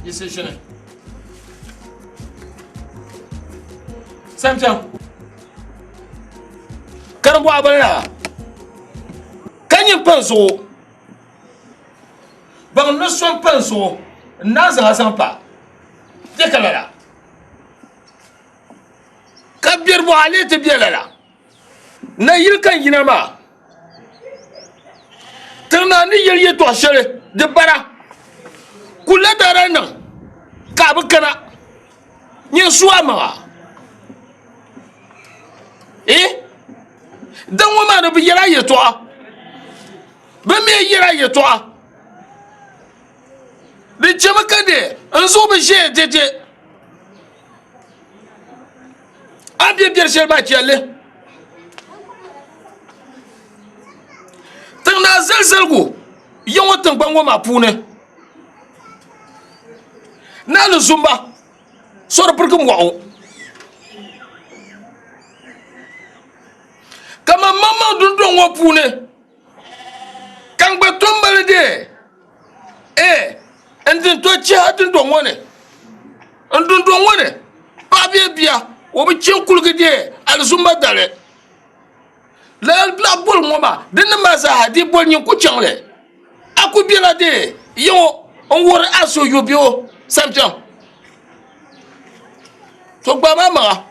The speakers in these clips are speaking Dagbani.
Yiɣisi ʒini. Sampiɛŋ. Karimbɔɣu bini na ka nyin pa n zuɣu. Baŋ ni so m-pa n zuɣu n naan zaŋ a zaŋ pa. Bɛ ka lala. Ka biɛribɔɣu a lee ti be lala. Nayili ka n yina maa. Tiŋ naa ni yɛli yɛtɔɣ shɛli di bara kulla daa daa niŋ ka a bi kana nyin su a maŋa eh daŋ ŋɔ maa ni bi yɛla yɛtɔɣa bɛ mi yɛla yɛtɔɣa di chɛmi ka de n zuɣu bi ʒɛya dɛdɛ A ni bɛ biɛri shɛli maa chɛli li. Tiŋ naa zali zaligu ya ŋɔ tiŋgbani ŋɔ maa puuni. Naa ni zumba so di pirigi mɔɣu. Kaman maŋmaŋ dundɔŋ ŋɔ puuni ka n gba tom mali dee ee n din to chiha dundɔŋ ŋɔ ni. N dundɔŋ ŋɔ ni paɣa bee bia o bi chɛ n-kuligi dee alizumba dali. Lala biɛɣu boli ŋɔ maa di ni maa zaaha di boli nyin ku chaŋ li. A ku bela dee yiŋɔ n-wuhiri a suhuyubu bee o sampiɛŋ. To gbaam a maŋa,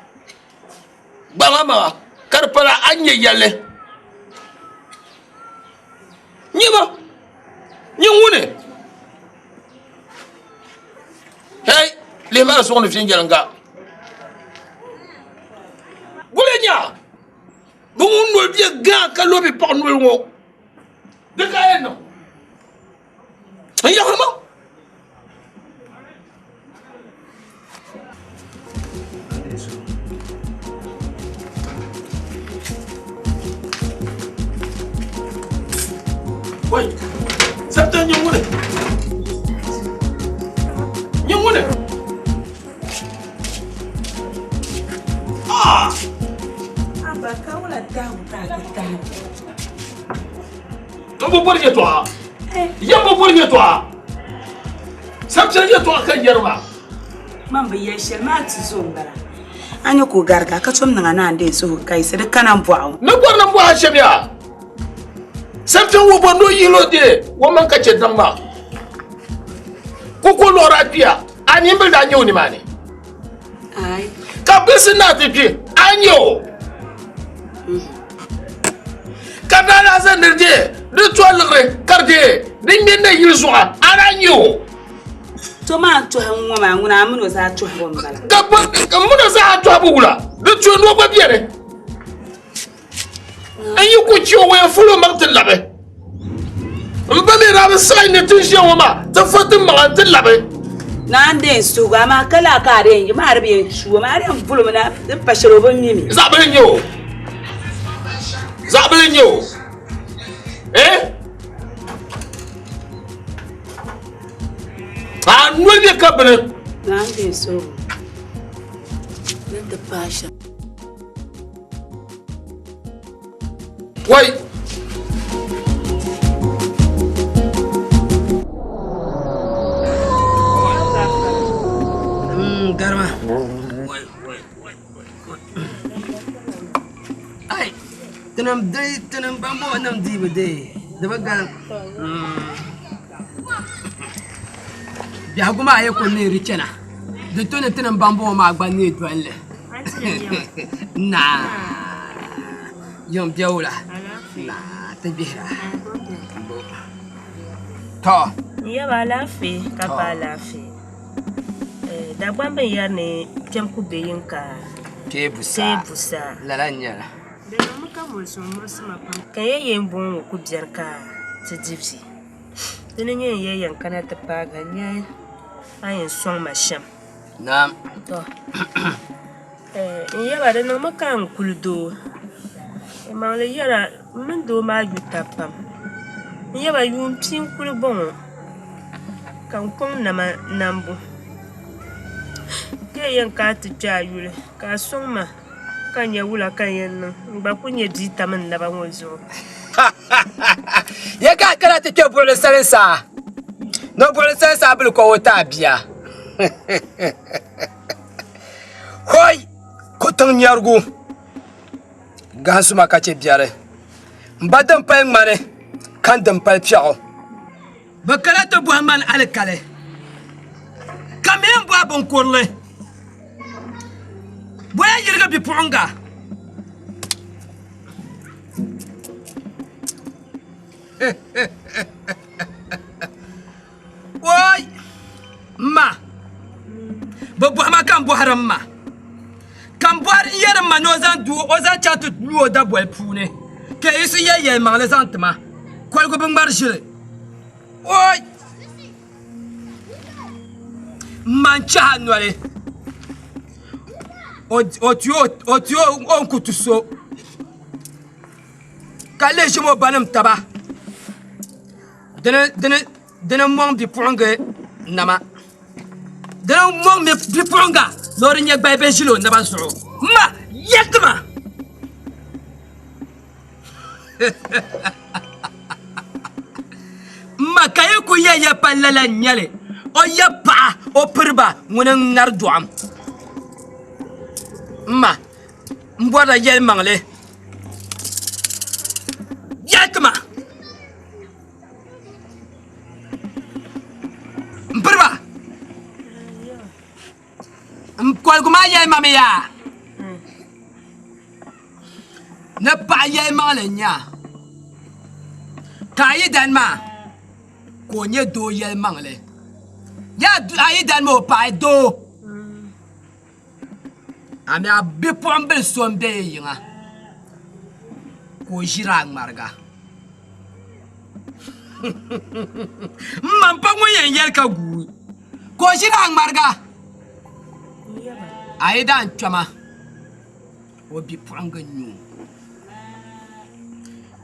gbaam a maŋa ka di pala a ni nyɛ yɛlli. Nyama, nyin ŋuni? Hey, lihi maa zuɣu ni viɛnyɛliŋga. Guli nya bi ŋun noli bɛ gaa ka lo bi paɣa noli ŋɔ di ka yɛn niŋ n yaɣiri ma. Wai, sabta nyɛ ŋuni? Nyɛ ŋuni? Ah! Abba, ka wula tahigu ka a ti tahi? N bi bɔri yɛtɔɣa. Yɛm bi bɔri yɛtɔɣa. Sabta yɛtɔɣa ka n yɛri maa. Man bi yɛli shɛli maa ti zo m-bala. A nya ka o gariga ka tom niŋ a naan deei suhu ka yiɣisi di kana m-bɔɣi o. Ni bɔri ni m bɔhi a shɛm yaa? Sabta ŋɔ bɔri ni o yihil o deei o maŋ ka chɛ daŋ maa. Kuko lɔɣiri a kpiya, a nimbili daa nya o nimaani. Aai. Ka bilisi naa ti kpi, a nya o. Ka daa lahi zaŋ ni di deei di to liɣiri ka di deei di ŋme nayili zuɣa, a daa nya o. To maa n-tɔhi ŋ-ŋɔ maa, ŋuna a min o zaa tɔhibu m-bala. Ka m min o zaa tɔhibu wula? Di tu ni o gba beni. N yi ku chɛ o, o yɛn fol o maŋ ti labi. M ba mi daa bi saɣi ni ti ʒiya ŋɔ maa ti fo ti maŋa nti labi. Naa n-deei n suhigu, amaa ka laa ka a di yɛn yi maa di bi yɛn chu o maa, a di yɛn vulimi na di pa shɛli o bi mi mi. Zaɣ bili n-nyɛ o. Zaɣ bili n-nyɛ o. Eh? A noli bɛ ka bini. Naa n-deei n suhigu ni ti paai shɛm. Wai! Garima. Ai, tinim di tinim ban bɔŋɔ nim dii bi deei di bi galim. Biɛhigu maa yi ku neeri chana di tu ni tinim ban bɔŋɔ maa gba neei doli li. Naa yiŋ biɛwula naa ti gbihira tɔ. N yaba alaafee ka pa alaafee. Dagbaŋ bin yɛri ni kpɛm ku be yiŋ ka kpee bu saa. Lala n-nyɛ li. Di niŋmi ka mulisim muɣisi ma pam. Ka n yɛn yɛn bɔŋɔ ŋɔ ku beni ka ti di vi. Di ni nyɛ n yɛn yɛn kana ti paagi a n-nya a ni yɛn sɔŋ ma shɛm. Naam. Tɔ! N yaba di niŋmi ka n kuli doo. N maŋli yɛra m mini doo maa yu taba pam. N yaba yuun pia n-kuli bɔŋɔ ka n kɔŋ nama nambu. Kpe yɛn kana ti kpe a yuli ka a sɔŋ ma ka nya wula ka n yɛn niŋ n gba ku nya bia tam n naba ŋɔ zuɣu. Ya ka a kana ti kpe buɣili salinsaa, ni buɣili salinsaa bili ka o ti a bia. Hoi! Kɔtiŋ nyɛrigu gahinsuma ka chɛ biɛri. M ba din pali ŋmani ka n din pali piɛɣu. Bɛ kana ti bɔhi mani alikali, ka mi m-bɔhi binkurili. Bɔya yirigi bipuɣiŋga. Oi! M ma, bɛ bɔhi ma ka m bɔhiri m ma, ka m bɔhiri n yɛri m ma ni o zaŋ doo o zaŋ chaŋ ti lu o daboli puuni ka yiɣisi yɛli yɛlimaŋli zaŋ ti ma, koligu bi ŋmari ʒili. Oi! M ma n-chɛhi a noli, o ti o ni ku ti so. Ka lihi ʒim o banim taba dini m-mɔŋ bipuɣiŋga nama dini m-mɔŋ bipuɣiŋga ni o di nya gbalibihi ʒili o naba zuɣu m ma yɛli ma m ma ka yi ku yɛn ya pa lala n-nyɛ li o ya paɣa o piriba ŋuni n-ŋari dɔɣim m ma m bɔrila yɛlimaŋli Yɛli ti ma, m piriba, n koligu maa yɛli ma mi yaa ni paɣa yɛlimaŋli n-nyɛ a, ka a yidana maa ka o nyɛ doo yɛlimaŋli. Yaa a yidana maa o paɣa doo. A mi a bipuɣimbila so m-be yi yiŋa ka o ʒiri a ŋmariga. M ma m-pa ŋun yɛn yɛli ka guui ka o ʒiri a ŋmariga. A yi daa n-kpɛma o bipuɣiŋga n-nyɛ o.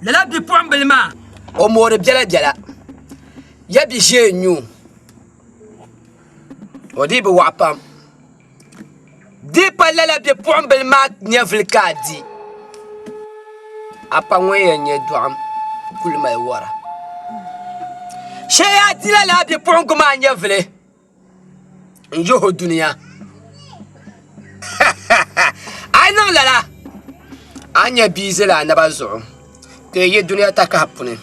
Lala bipuɣimbila maa o moori biɛlabiɛla ya bi ʒee n-nyɛ o. O dii bi waɣa pam. Di pa lala bipuɣimbila maa nyɛvili ka a di. A pa ŋun yɛn nyɛ dɔɣim kuli mali wɔra. Shee a di lala bipuɣiŋga maa nyɛvili n-yihi o dunia. A yi niŋ lala, a ni nya bia zali a naba zuɣu ka yi yi dunia takahi puni.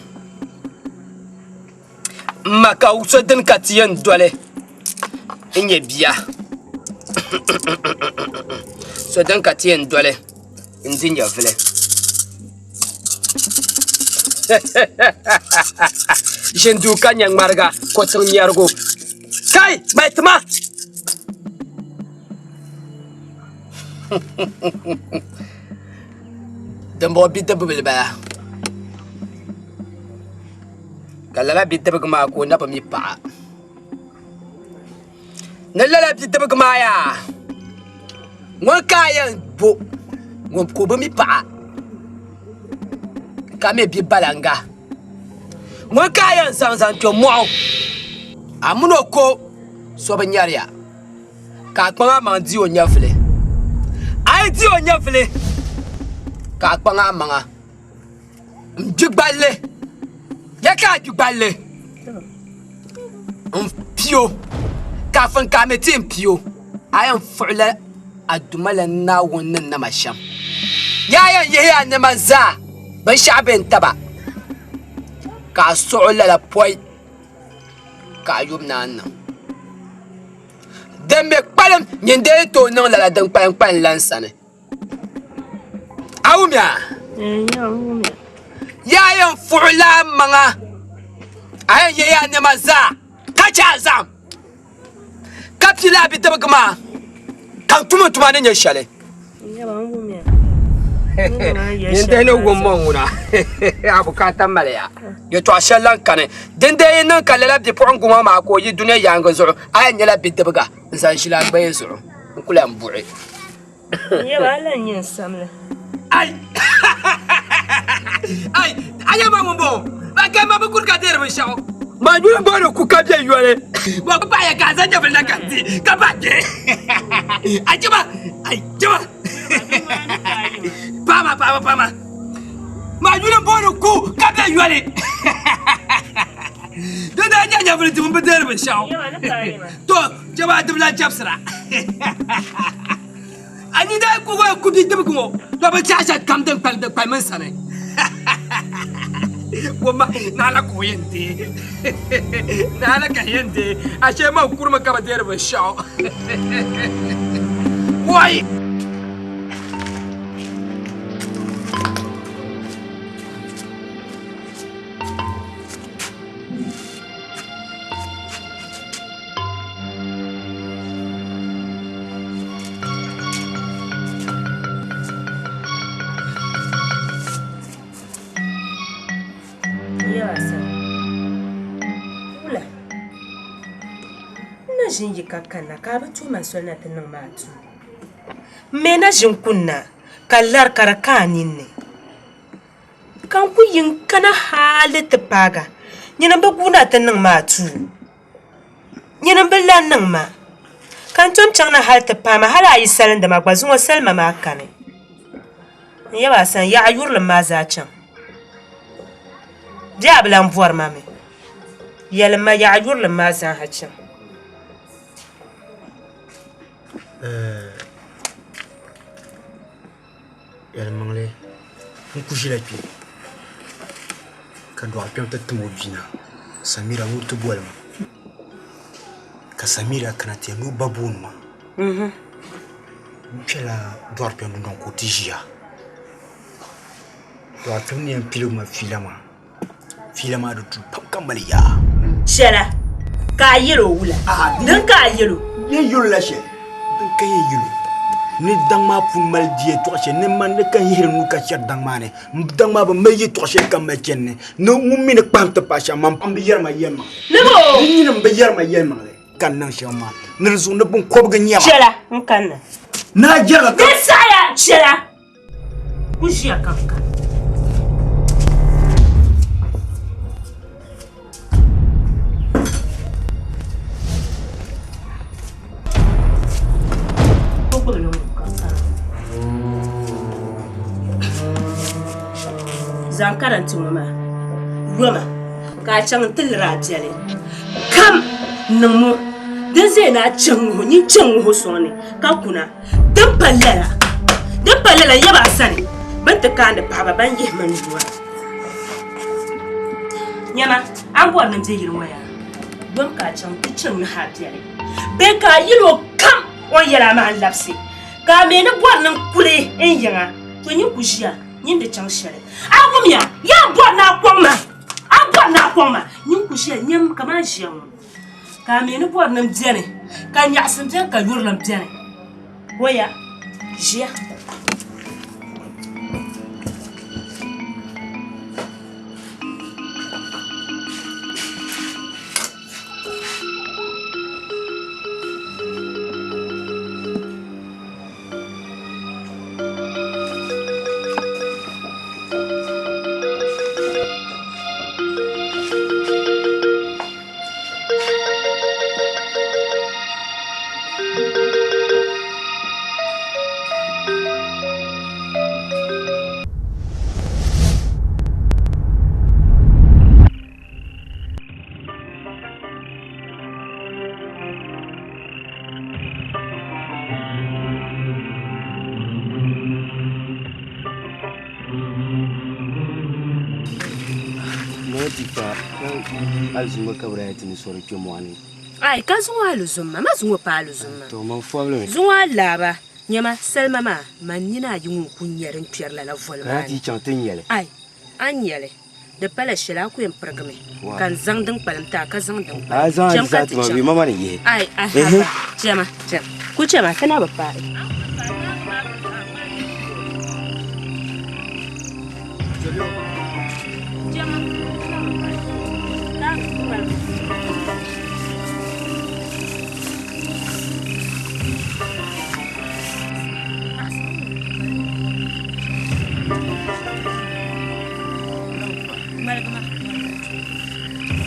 M ma ka so dini ka ti yɛn doli n nyɛ bia so dini ka ti yɛn doli n di nyɛvuli ʒinduu ka nyɛ ŋmariga kotiŋ nyɛrigu kai mali tima Dimbɔŋɔ bidibibila bala Ka lala bidibigi maa ka o na bi mi paɣa. Ni lala bidibigi maa yaa, ŋuni ka a yɛn bo ŋun ka o bi mi paɣa ka mi bi balanga? Ŋuni ka a yɛn zaŋ zaŋ kpe mɔɣu a mini o ko so bi nyari ya ka a kpaŋ amaŋ di o nyɛvili? A yi di o nyɛvili ka a kpaŋ amaŋa. N gbi gballi, ya ka a gbi gballi n pi o kaafin ka a mi ti n pi o a yɛn fuɣila a Duuma la Naawuni ni nama shɛm. Yaa yɛn yihi a nɛma zaa binshɛɣu bɛ n taba ka a suɣi lala pɔi ka a yubu naan niŋ. Din mi kpalim nyin dee yi tooi niŋ lala din kpalim kpalim la n sani. A wumya? Yaa yɛn fuɣila a maŋa, a yɛn yihi a nɛma zaa ka chɛ a zaɣim, ka pili a bidibigi maa ka n tum n tuma ni nyɛ shɛli. Nyin ni wum ma ŋuna, a bukaata mali ya. Yɛtɔɣ shɛli lan kani. Dindee yi niŋ ka lala bipuɣiŋga ŋɔ maa ka o yi dunia yaaŋa zuɣu, a yɛn nyɛla bidibiga n-zaŋ ʒili a gbaya zuɣu n-ku lan buɣi. N yaba a lan nyɛ n samli. Ai! Ai! A yaba ŋun bɔŋɔ, ba ka ma bi kuri ka deeri binshɛɣu. Ma yuli booni ku ka bɛ yoli. Bɔ bi paɣiya ka a zaŋ nyɛvili na ka n ti ka ba kpe. Ai chɛma! Ai chɛma! Paama paama paama. Ma yuli booni ku ka bɛ yoli. Di daa nyɛ nyɛvili dibu m bi deeri binshɛɣu. N yaba ni paai ma. To! Chɛba a dibila chɛbisira. A ni daa ku ku bi dibigi ŋɔ, to binshɛɣu shɛli kam din kpalim din kpalim n sani. Wumma, naɣila ka o yɛn deei. Naɣila ka yɛn deei. Ashee man kurimi ka bi deeri binshɛɣu. Wai! Wula n na ʒin yi ka kanna ka a bi tuhi ma soli na ti niŋ ma atuu m mi na ʒin kunna ka lari ka di ka a ninni Ka n ku yi n-kana hali ti paag a, nyini m-bi guui na ti niŋ ma atuu. Nyini m-bi lan niŋ ma. Ka n tom chaŋ na hali ti paai ma, hali a yi salindi ma gba, zuŋɔ salima maa kani. N yab a sani, yaɣa yurilim maa zaa chaŋ. Bee a bi lan bɔri ma mi? Yɛlim ma, yaɣa yurilim maa zaaha chaŋ. Yɛlimaŋli n ku ʒila kpɛ ka dɔɣi kpɛm ti tim o bia na Samira ŋun ti boli ma ka Samira kana ti yɛli ni o ba booni ma n kpɛla dɔɣi kpɛm dundoŋ ka o ti ʒiya dɔɣi kpɛm ni yɛn piligi ma fiila maa fiila maa di du pam ka mali yaa shɛla ka a yɛl o wula din ka a yɛl o yɛn yɛl o la shɛli din ka yɛn yɛl o ni daŋ maa pun mali di yɛltɔɣa shɛli ni man ni ka n yihiri nuu ka chɛri daŋ maa ni daŋ maa bi mali yɛltɔɣa shɛli ka mali chɛni ni ni ŋun mi ni kpahim ti paai shɛm man bi yɛri ma yɛlimaŋli ni nyini m bi yɛri ma yɛlimaŋli ka n niŋ shɛm maa ni di zuɣu ni binkɔbigi nyɛ ma chɛla n kanna naa jɛriga ka di saɣaya chɛla Ku ʒiya ka bi kana. O gbubila ŋɔ ka bi kana. Zaŋ karanti ŋɔ maa yoma ka a chaŋ n-ti liri a biɛli kam niŋ o din zaya ni a chaŋ ŋɔ nyin chaŋ ŋɔ sɔŋ ni ka kuna. Din pa lala, din pa lala yaba a sani, bɛ ni ti kaandi paɣiba ban yihi ma nua. Nyama, a ni bɔri ni m be yili ŋɔ yaa, dom ka a chaŋ ti chaŋ ni ha biɛli bee ka a yil o kam o ni yɛl a maa n-labisi, ka a mi ni bɔri ni n kuli n yiŋa, to nyin ku ʒiya, nyin di chaŋ shɛli. A wumya, yaa bɔri ni a kɔŋ ma, a bɔri ni a kɔŋ ma, nyin ku ʒiya nyam kaman ʒiya ŋɔ. Ka a mi ni bɔri ni m beni, ka nyaɣisim beni ka yurilim beni. Goya, ʒiya. Alizumba ka bɛ daa ti ni sɔri kpe mɔɣu ni. Ai, ka zuŋɔ alizumma, ma zuŋɔ pa alizumma. To man fɔbili mi. Zuŋɔ alaaba, nyama, salima maa, man nini ayi ŋun kul nya din kpɛri lala voli maa ni. Ka ti chaŋ ti nya li. Ai, a ni nya li, di pala shɛli, a ku yɛn pirigimi ka n zaŋ din kpalim ti a, ka zaŋ din kpalim. A zaŋ Cham ka ti ti ma chaŋ. bee ma ma ni yihi. Ai, ai, haba, chama, cham. Ku chama, ti na bi paai.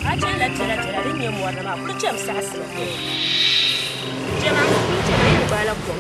A chanila piɛla piɛla din nyɛ mɔri ni maa kuli chɛmi saɣasimi chɛma kuli chɛma yi ni gbaala kom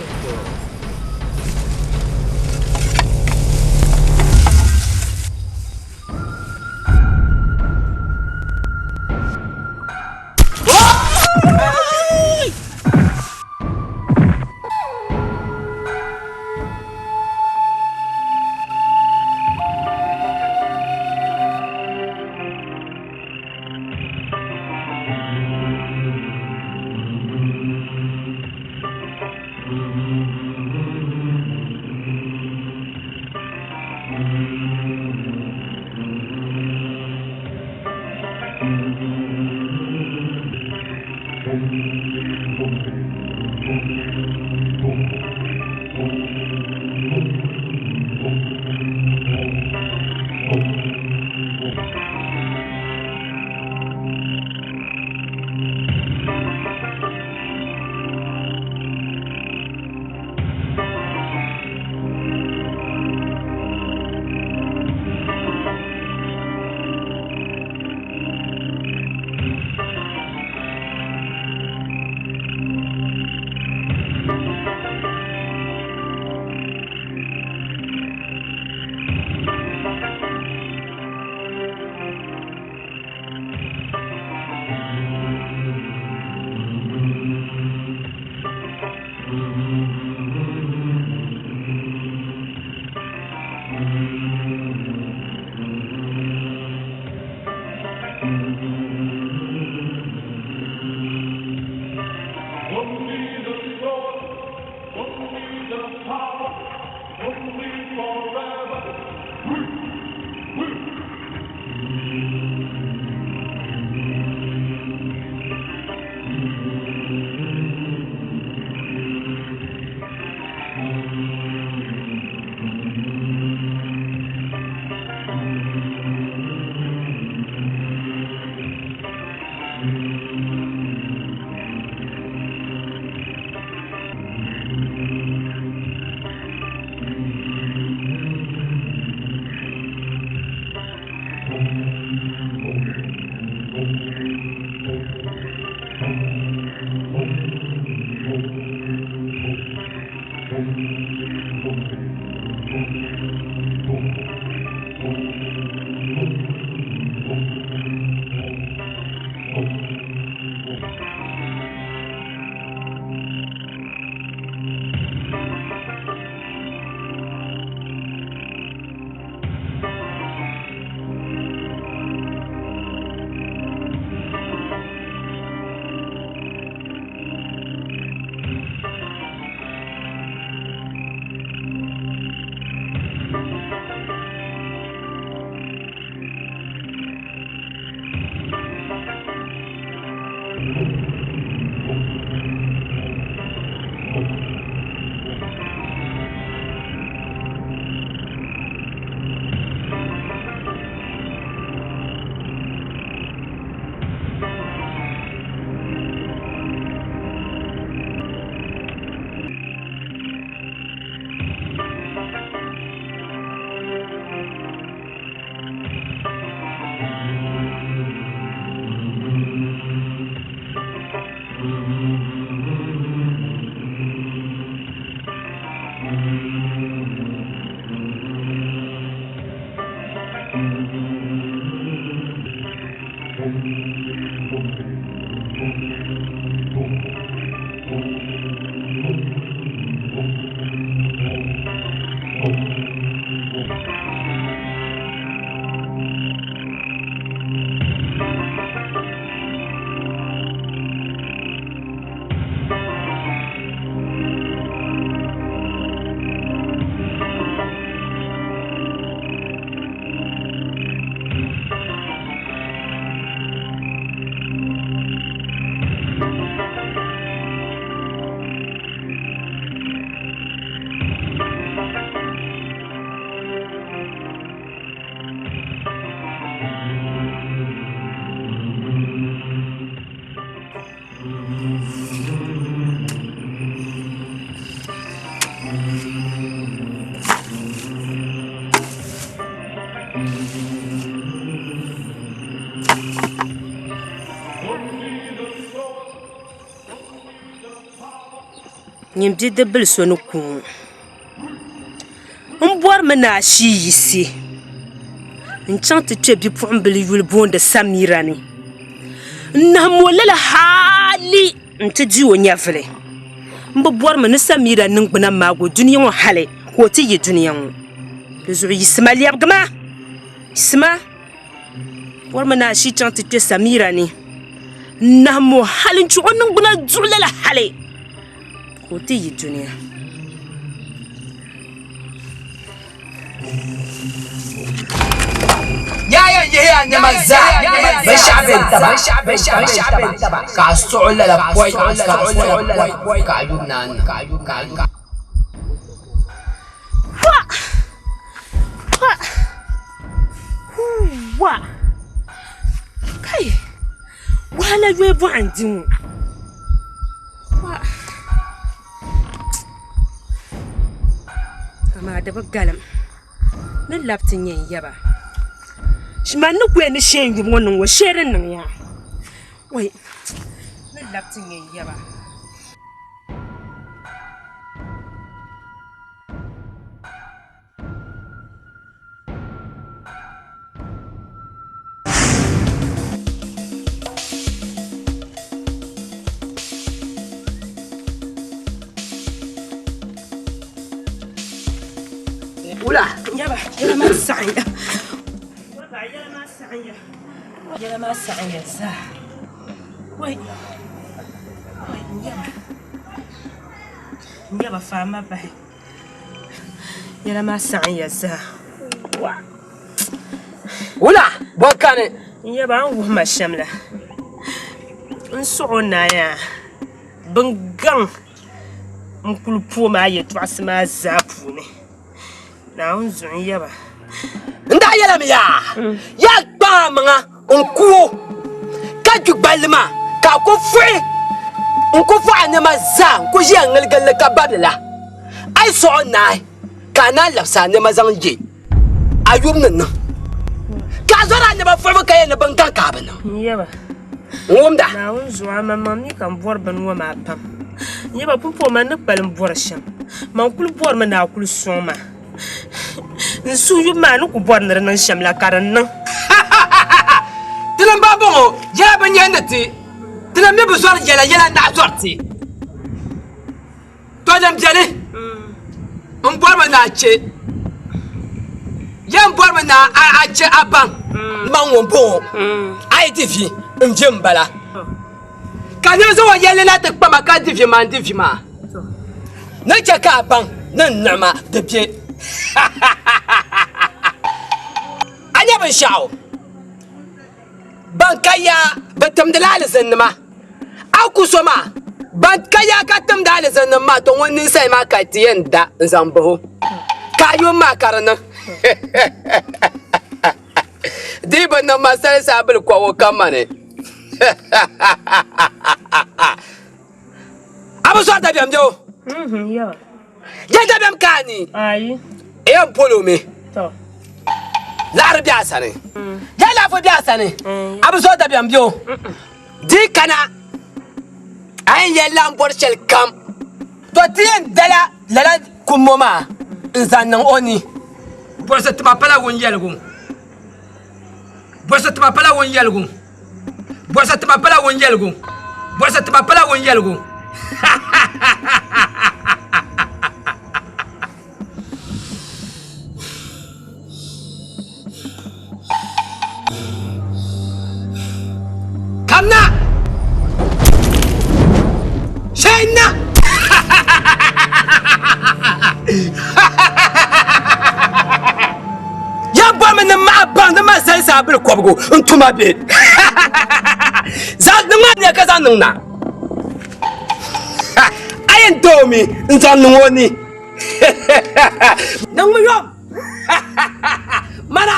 Nyin bidibbil so ni ku ŋɔ, m bɔrimi ni a shii yiɣisi n-chaŋ ti kpe bipuɣimbila yuli booni Samira ni n-nahim o lala hali nti di o nyɛvili. M bi bɔrimi ni Samira niŋgbuna maag o dunia ŋɔ hali ka o ti yi dunia ŋɔ. Di zuɣu yiɣisima lɛbigi ma! Yiɣisima! Bɔrimi ni a shii chaŋ ti kpe Samira ni n-nahim o hali n-chɛ o niŋgbuna duɣi lala hali ka o ti yi dunia. yihi a nɛma zaa binshɛɣu bɛ n taba ka a suɣi lala pɔi ka a yubu naan niŋ. Wa! Kai! Wahala yooi bɔɣu n-di ŋɔ. Wa! Amaa di bi galim. Ni labi ti nya n yaba. Mani ni kuli ni shee n yubu ŋɔ niŋ ŋɔ shee din niŋ ya. Wai! Ni labi ti nya n yaba. Wula. Yaba, yɛla maa saɣinya. Yɛla maa saɣinya. Yɛla maa saɣinya zaa. Wai, wai, yaba. Yaba faama bahi. Yɛla maa saɣim ya zaa. Wula bɔ kani? N yaba a ni wuhi ma shɛm la, n suɣ o naai bin gaŋ n-kul pooi ma a yɛtɔɣisi maa zaa puuni. Naawuni zuɣu n yaba. N daa yɛlimi yaa, Yaa kpaŋ amaŋa n-ku o, ka gbi gballi maa, ka a ku fuɣi n-ku fuɣi a nɛma zaa n-ku ʒiya ŋ-ŋiligili li ka babili la. A yi sɔɣ o naai, ka a naan labisi a nɛma zaŋ ye a yubu ni niŋ, ka a zɔri a nɛma fuɣibu ka yɛli ni bɛn gaŋ ka a bi niŋ. N wumda. Naawuni zuɣu, amaŋmaŋ mi ka m bɔri bini ŋɔ maa pam. N yaba pumpɔŋɔ man ni kpalim bɔri shɛm, man kul bɔrimi ni a kul sɔŋ ma. N suhuyubu maa ni ku bɔri ni di niŋ shɛm la ka di niŋ. Tinim ba bɔŋɔ yɛla bi nyɛ ni ti, tinim mi bi zɔri yɛla yɛla naɣ zɔri ti. Tɔ din beni, m bɔrimi ni a chɛ, yɛn bɔrimi ni a chɛ a baŋ man ŋun bɔŋɔ, a yi di vi, n vi m-bala. Ka nir zaŋ o yɛlli na ti kpa ma ka di vi ma, n di vi maa ni chɛ ka a baŋ ni n niɣi ma di be. A nya binshɛɣu? Ban ka yaa bi timdila alizinnima. A ku so maa, ban ka yaa ka timdi alizinnim maa, to ŋun ninsal maa ka ti yɛn da n-zaŋ bahi o, ka a yom maa ka di niŋ. Di yi bi niŋ ma salisa a bili kɔbigu kam ma ni. A bi zɔri dabiɛm bɛ o? Yɛn dabiɛm ka a ni? Yɛn polo mi. Laɣiri be a sani. Yɛn laɣifu be a sani. A bi zɔri dabiɛm bɛ o? Di kana a yɛn yɛli la n bɔri shɛli kam. To ti yɛn dala lala kummo maa n-zaŋ niŋ o ni. Buɣisi tima pala wunyɛligu. Buɣisi tima pala wunyɛligu. Buɣisi tima pala wunyɛligu. Buɣisi tima pala wunyɛligu. Kamna! Shayna! Ya bɔrimi ni maɣa baŋ ni ma zali saabili kɔbigu n tuma be. Zaŋ niŋ maa nia ka zaŋ niŋ na. A yɛn doomi n zaŋ niŋ o ni. Niŋmi yom! Mana!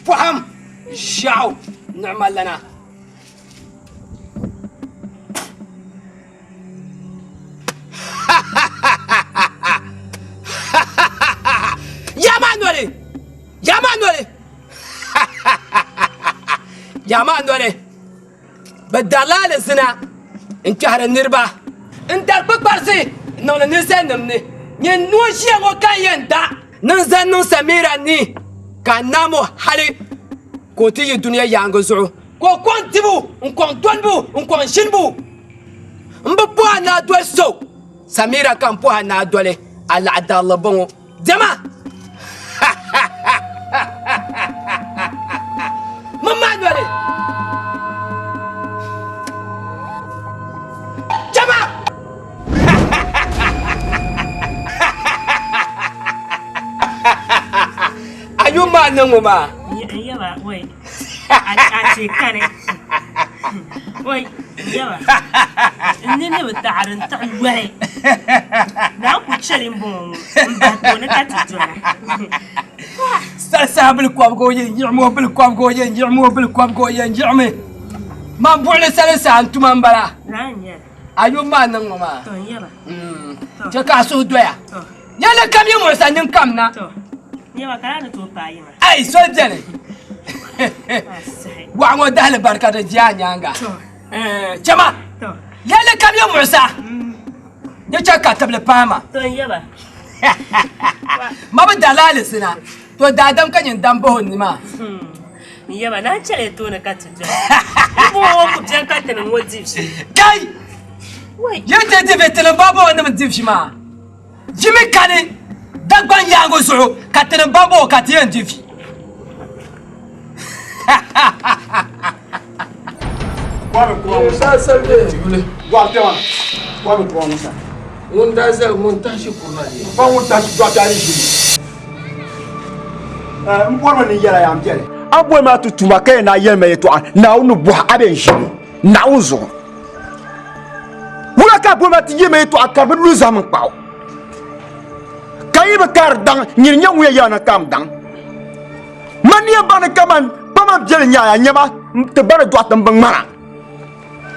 Pɔhim ʒiɛɣu niɣima lana. Yaa maa noli! Yaa maa noli! Yaa maa noli! Bɛ darila alizina n-kpɛhiri niriba n-dari kpukparisi n-niŋdi ninsalinim ni. Nyin nuu ʒiya ŋɔ ka n yɛn da ni n zaŋ niŋ Samira ni, ka n naam o hali ka o ti yi dunia yaaŋa zuɣu, ka o kɔŋ dibu n-kɔŋ donibu n-kɔŋ ʒinibu. M bi puhi a ni a doli so, Samira ka m puhi a ni a doli, a laɣidarili bɔŋɔ. Diɛma! Mini maa noli! Diɛma! maa niŋ ŋɔ maa. N yaba wai a chɛ kani wai n yaba n nini bi taɣari n tiɣi yoli naa ku chɛli n bɔŋɔ ŋɔ n bahi tooni ka ti dola. Sali saha bili kɔbiga o yɛn yiɣimi o bili kɔbiga o yɛn yiɣimi o bili kɔbiga o yɛn yiɣimi man buɣili sali saha n tuma n bala a yum maa niŋ ŋɔ maa chɛ ka a suhu doya yɛlli kam yi muɣisa nyin kam na ai soli bɛni waɣa ŋɔ dahali barika di je a nyaaŋa chɛma yɛlli kam yi muɣisa Di chɛ ka tibili paai ma. Ma bi darila alizina, to daadam ka nyin dam bahi o ni maa. N yaba, naan chɛli tooni ka ti doli. N bɔŋɔ ŋɔ ku beni ka tinim ŋɔ di vi. Kai! Yi ti di vi, tinim bambɔŋɔ nim di vi maa. Yi mi kani Dagbaŋ yaaŋa zuɣu ka tinim bambɔŋɔ ka ti yɛn di vi. Ŋun daa zali ŋun tahi shikuru na ni. Ba ŋun tahi dɔɣite a ni ʒini. N bɔrimi ni yɛla yaa m biɛli. A boli maa ti tuma ka yɛn naa yɛli ma yɛtɔɣa Naawuni ni bɔhi a bɛ n ʒini Naawuni zuɣu. Wula ka a boli maa ti yɛli ma yɛtɔɣa ka di bi lu zahim n-kpaɣ o? Ka yi bi kaari daŋ nyini nyɛ ŋun yɛn yɛla na kaam daŋ. Man ni yɛn baŋ ni kaman kpama biɛli nyaaya nyɛma ti bari dɔɣite m-bi ŋmana.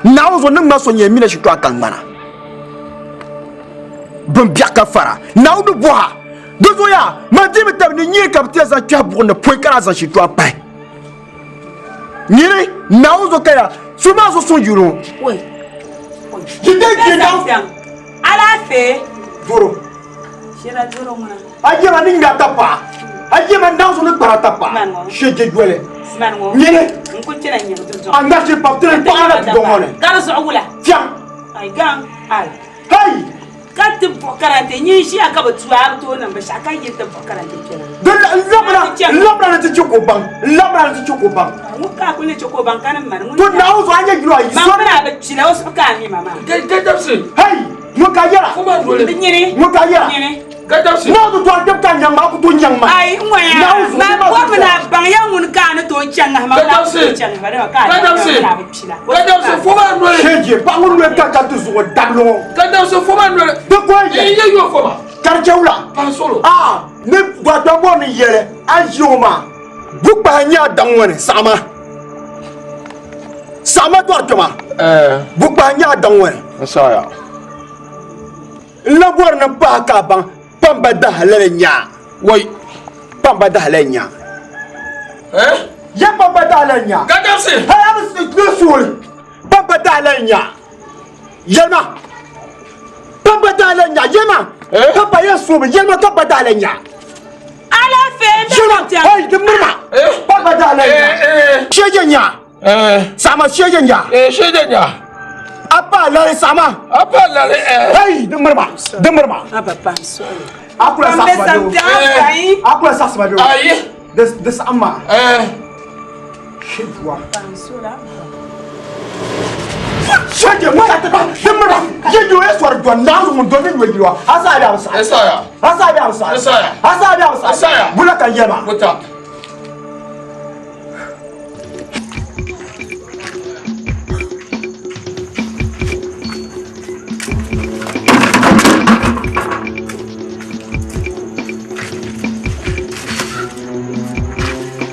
Naawuni zuɣu ni ŋma so nyɛ mina shitɔɣu ka ŋmana. Bin biɛɣu ka fara. Naawuni ni bɔha. Di zuɣu yaa, man dii bi tabi ni nyini ka bɛ ti yɛn zaŋ kpɛhi buɣim ni pɔi ka daa zaŋ shitɔɣu pahi. Nyini, Naawuni zuɣu ka ya, so maa zuɣu suŋ yuli ŋɔ. Yi dee je daŋ. Alaafee. Doro. Shira doro ŋuna. A yɛma ni ŋmɛ tapaɣa. A yɛma naawuni ni kpara tapaɣa. She je yoli. Nyini. N ku chɛla nyɛbu ti A ŋmɛ shiri pam tiri paɣa na dundɔŋ ŋɔ ni. Gari zuɣu wula. Fiɛŋ. Ai gaŋ ai. Hei! Ka ti buɣi karante nyin ʒiya ka bi tu a bi tooi niŋ binshɛɣu ka yi ti buɣi karante kpɛna. Di la n labina n labina ni ti chɛ ka o baŋ n labina ni ti chɛ ka o baŋ. Ŋun ka a kuli ni chɛ ka o baŋ ka ni mani ŋun. To Naawuni zuɣu a nyɛ yuli ayi. Man bina bi kpila o suhu ka a mi ma maa. Gadabsi. Hei! Ŋun ka yɛra. Fuma doli. Bi nyini. Ŋun ka yɛra. Nyini. Gadabsi. Naawuni zuɣu a kpɛm ka nyaŋ ma a ku tooi nyaŋ ma. Ai n ŋɔ ya. Naawuni zuɣu Man bɔrimi ni a baŋ ya ŋun ka a ni tooi chaŋ ŋahi ma ŋun a ku tooi chaŋ ŋahi ma dama ka a Gadabsi. daa bi kpila. Gadabsi fuma doli. Sheje paɣa ŋun loli ka ka ti zuɣu dabili ŋɔ. Gadabsi fuma doli. Di ko yɛ. N yɛ yo fuma. Ka di chɛ wula. Paɣa solo. Aa ni dɔɣitɛ bɔri ni yɛli a ni ʒi o maa bukpahi n-nyɛ a daŋ ŋɔ ni saɣima. Saɣima dɔɣitɛ maa. Bukpahi n-nyɛ a daŋ ŋɔ ni. N saɣiya. N lahi bɔri ni m pahi ka a baŋ pamba dahalali n-nyɛ a. Wai. Pamba dahalali n-nyɛ a. Ya pamba dahalali n-nyɛ a. Gadabsi. Hali a bi suuli. Pamba dahalali n-nyɛ a. Yɛlima. Pamba dahalali n-nyɛ a. Yɛlima. Pamba yɛn suumi. Yɛlima pamba dahalali n-nyɛ a. Alaafee n bɛ Yɛlima. Hei di mirima. Pamba dahalali n-nyɛ a. Shɛja n-nyɛ a. Saɣima shɛja n-nyɛ a. Shɛja n-nyɛ a. A pa lali saɣima. A pa lali. Hei di mirima. Di mirima. A ba pam suɣuli. A kula Pam bɛ saɣisima doo. sampiɛɣu ayi. A kula saɣisima doo. Ayi. Di saɣim maa. Shɛjua. Pam suɣuli a ba. Shɛja ŋun ka ti ba di mirima. Ye yo ye sɔri dɔn naawuni ŋun dɔn ni yo yili wa. A zaa bɛ a bi saɣi. N saɣiya. A zaa bɛ a bi saɣi. N saɣiya. A zaa bɛ a bi saɣi. N saɣiya. Bula ka n yɛli maa. Buta.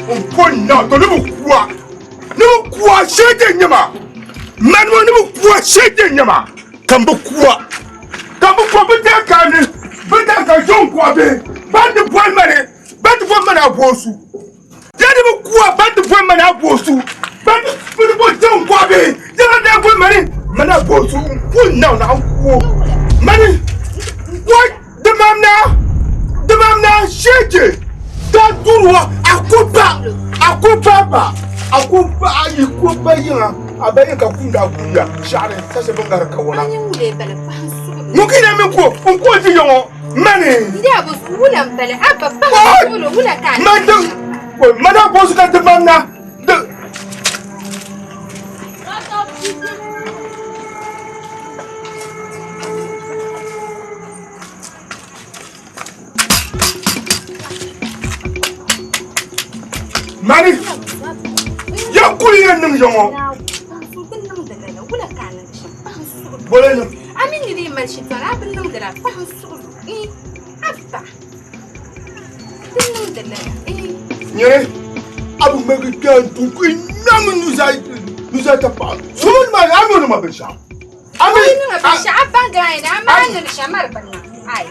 N ko na to ne bi kuwa ne bi kuwa shege nyɛma manima ne bi kuwa shege nyɛma ka n bi kuwa ka n bi kuwa bi daa ka ni bi daa ka jɔn kuwa bɛ ban di bɔli mani ban di bɔli mani a boosu ya ne bi kuwa ban di bɔli mani a boosu ban di bi bɔ jɔn kuwa bɛ ya ban daa bɔli mani mani a boosu n ko na na n kuo mani wa dimam na dimam na shege da duruwa a ko ba a ko ba ba a ko ba a yi ko ba yiŋa a ba yin ka kunda a kuya shɛɣani sashe bin gari ka wana ŋun ki na min ko n ko ti yɔŋɔ mani man di mana bɔsu ka dimam na di Mani ya kuli yɛn niŋ ya ŋɔ. Bole niŋ. A mi ni di yi mali shitɔri a bi niŋdi la paɣa n suɣulo abba di niŋdi lala. Nyere a bi ŋmɛgi kpɛm duu ku ŋmɛmi nuzaa ta paɣa sumani maa ni a mi o ni ma binshɛɣu. A mi niŋ binshɛɣu a baŋ gana ni a maa niŋ shɛm mali bi niŋ ai.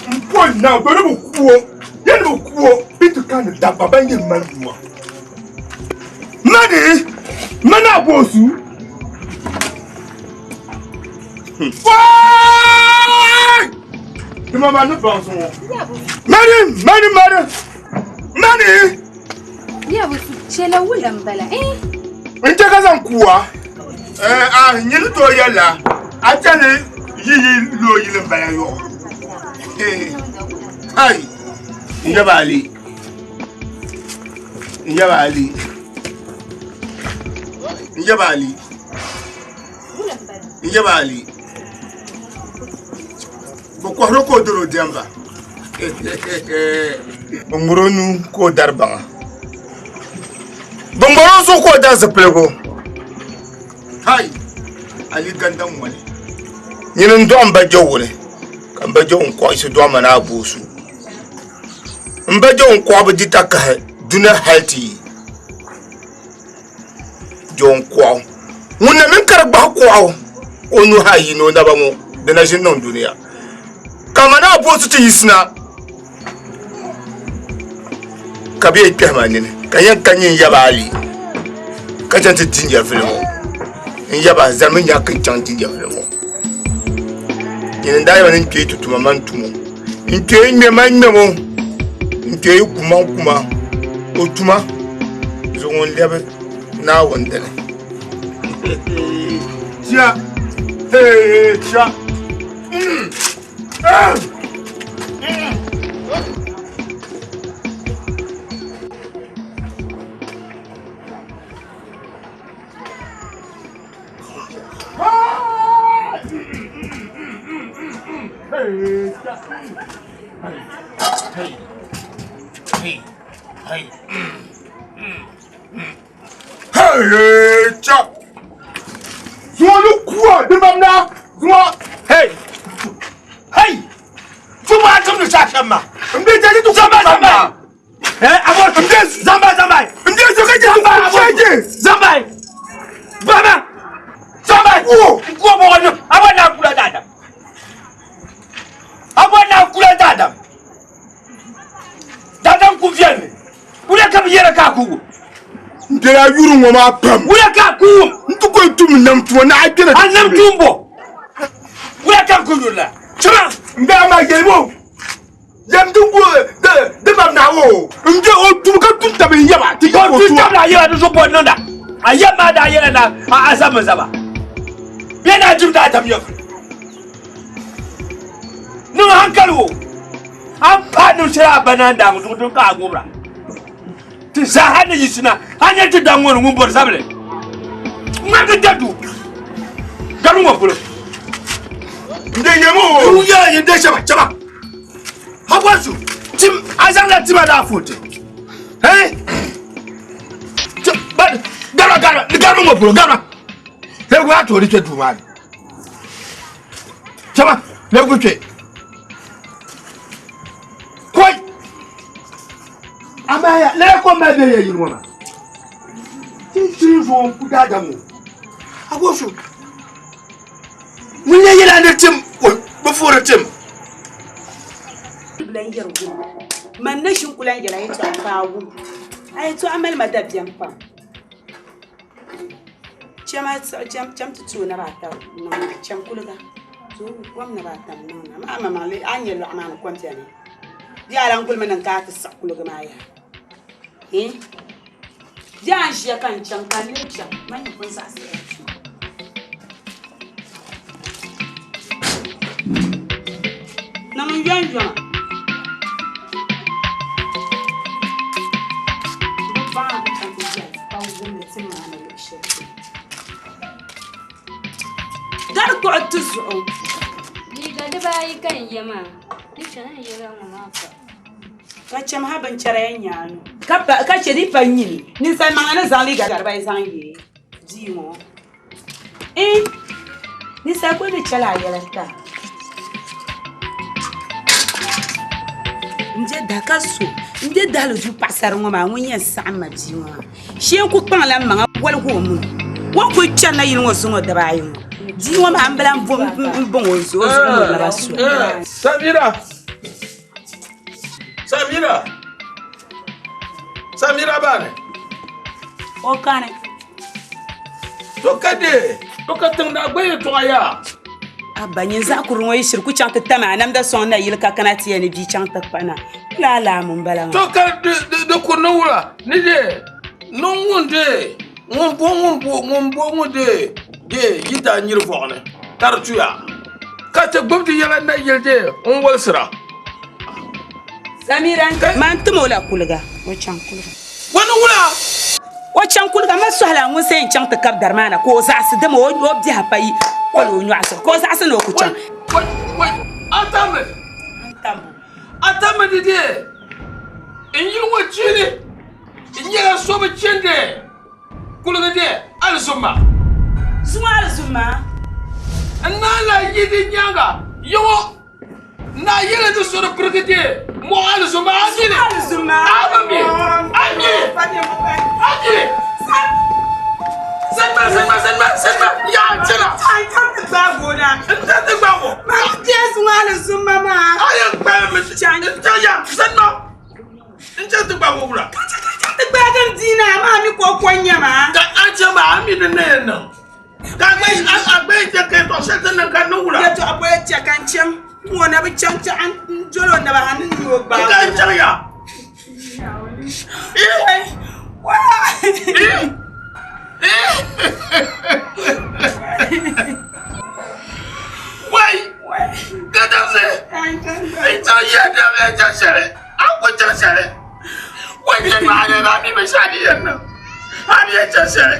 N po na bɛ ni bi ku o yɛn ni bi ku o bɛ ti ka ni dabba ban yɛn mali bua. Mani mani a boosu. Waay! Di ma maa ni baŋ zuŋɔ. Mani mani mani mani. Yabu chela wula n bala eh. N chɛ ka zaŋ kuwa eh a nyini to yɛlla a chani yi yi loo yili n bala yɔɣu. Ai n yaba ali n yaba ali n yaba ali n yaba ali bɛ kɔhiri o ka o diri o diɛmba bɛ ŋmuri o nuu ka o dari baŋa bɛ ŋmari o zuɣu ka o dari zipiligu hai ali gandam ŋɔli nyini n dɔɣi m ba jɛwuli ka m ba jɛwu n kɔɣisi dɔɣi ma ni a boosu m ba jɛwu n kɔɣi bi di takahi dunia hali ti yi Jɔn kuɣu ŋun na mini ka di gbahi kuɣu o nuhi ayi ni o naba ŋɔ di na ʒini niŋ dunia ka ma naa boosi ti yiɣisina ka bɛ yɛn kpɛhi ma nini ka yɛn ka nyin yaba ali ka chaŋ ti di nyɛvili ŋɔ n yaba zalimi nya ka n chaŋ di nyɛvili ŋɔ nyini n daa yaba ni n kpee ti tuma man tumo n kpee ŋmɛ man ŋmɛmo n kpee kuma n kuma o tuma zuŋɔ n lɛbi Naawuni dini. Tia! Hey, tia! Hey, hey, hey. Cha! Zuŋɔ ni kuwa di mam na zuŋɔ. Hey! Hey! Fuma tumdi saha shɛm maa. N bɛ jɛji tu Zamba zamba! Eh, abo N bɛ zamba zamba! N bɛ jɛji tu Zamba abo jɛji. Zamba! Bama! Zamba! Kuwo. Kuwo bɔgɔ ni abo na kula daadam. Abo na kula daadam. Daadam ku viɛlli. Wula ka bi yɛra ka a kuugu? N bɛla yuri ŋɔ maa pam. Wula ka a kuugu? N ti ko tum nam tuma ni a gbɛna. A nam tum bɔ? Wula ka n ku yuri la? Chama n bɛ ama yɛlimo. Yɛm di ku di mam na o. N bɛ o tum ka tum tabi n yaba ti yɛ o tum tabi a yaba di so bɔ niŋda. A yɛm maa daa yɛla na a zami zaba. Bɛ daa jim daa tam yɛfuli. Niŋ hankali o. A pa niŋ shɛli a ba naan daangi zuɣu din ka a ŋubira. Ti zaaha ni yiɣisina, a nyɛ ti daŋ ŋɔ ni ŋun bɔri zabili. Ŋmarigi dadu gari ŋɔ polo. N de yɛm o. N yɛla yin de shɛba chɛba. Habɔsu, tim a zaŋla tima daa fote. Hey! Garba garba ni garba ŋɔ polo garba. Lɛbigi maa toori kpɛ duu maa ni. Chɛba lɛbigi kpɛ. Koi! Amaa ya lala kom maa bɛ ya yili ŋɔ maa. Chinchini zuɣu n ku daadam ŋɔ. Agosu, ŋun yɛn yɛla ni tim bi foori tim. Lan yɛri wum man na ʒi n-ku lan yɛl a yɛtɔɣa ka a wum. A yɛtɔɣa mali ma dabiɛm pam. Cham ti tooi naba ata niŋ na, cham kuliga tooi kom naba ata niŋ na. Amaa amaŋmaŋ a ni nya lɔɣu maa ni kom beni bee a lan gulimi niŋ ka a ti siɣi kuliga maa yaha? Hii? Bee a ni ʒiya ka n chaŋ ka n lee chaŋ man yi pun zaɣisi ya tuma. Niŋ n yɔnyɔma. Bɛ baŋa bi chaŋ ti ʒiya ka wumdi ti maani luɣ shɛli polo. Dari kpuɣi ti zuɣu. Liiga dibaayi ka n ye maa. Di chana n yɛla ŋɔ maa pa. Ka chɛm ha binchɛra yɛn nyɛ a nu. Ka chɛ di pa nyini ninsal maŋa ni zaŋ liiga dibayi zaŋ ye bia ŋɔ. Iin, ninsal kuli ni chɛla a yɛla ti a. N je dahi ka so n be dahali duu paɣasari ŋɔ maa ŋun yɛn saɣim ma bia ŋɔ maa. Shee n ku kpaŋla m maŋa woligi o muni. O ni kuli kpɛrila yili ŋɔ zuŋɔ dibaayi ŋɔ bia ŋɔ maa m bi lahi bɔŋ o zuɣu ni o naba so. Samira! Samira! Samira bani! O kani. To ka de, to ka tiŋ daa gba yɛtɔɣa yaa. Abba nyin zaɣ kurili ŋɔ yi shiri ku chaŋ ti tam a namda sɔŋ nayili ka kana ti yɛli ni bia chaŋ ti kpahi na. Wula alaamu m-bala maa? To ka di kuri ni wula ni de niŋ ŋun de ŋun bo ŋun bo ŋun bo ŋun de de yi daa nyiri vɔɣu ni ka di tuya ka ti gbubi di yɛla nayili de n wolisira. Samira, man tim o la kuliga, o chaŋ kuliga. Wani wula? O chaŋ kuliga ma sɔhila ŋun sa yɛn chaŋ ti kabi dari maa na ka o zaɣisi dama o biɛhi pa yi koli o nyɔɣu zuɣu ka o zaɣisi ni o ku chaŋ. Wai, wai, a tammi, a tammi di dee n yili ŋɔ chiili n nyɛla so bi chandi kuligi dee alizumma. Zuŋɔ alizumma? N naan lahi yi di nyaaŋa yiŋɔ. Naa yɛli ti so di pirigi dee mɔɣu alizumma a mi li a bi mi a mi li a mi li sanima sanima sanima sanima yaa n chana n ta ti gbaag o a yɛn kpali mi n ta ya sanima n chɛ ti gbaag o wula ka a chɛ maa a mi di ni yɛn niŋ Ka a gba yi chɛ ka yɛtɔɣ shɛli ti niŋ ka di niŋ wula? Yɛtɔɣa bɔya chɛ ka n chaŋ ŋɔ na bi chaŋ chaɣ n dol o naba ha ni n o gbaag o. Ka n chaŋ ya. Wai! Ka dabisi! N chaŋ ya dabisi n chaŋ shɛli, a ku chaŋ shɛli. Wai chɛ maa ni a mi binshɛɣu ni yɛn niŋ. A mi yɛn chaŋ shɛli.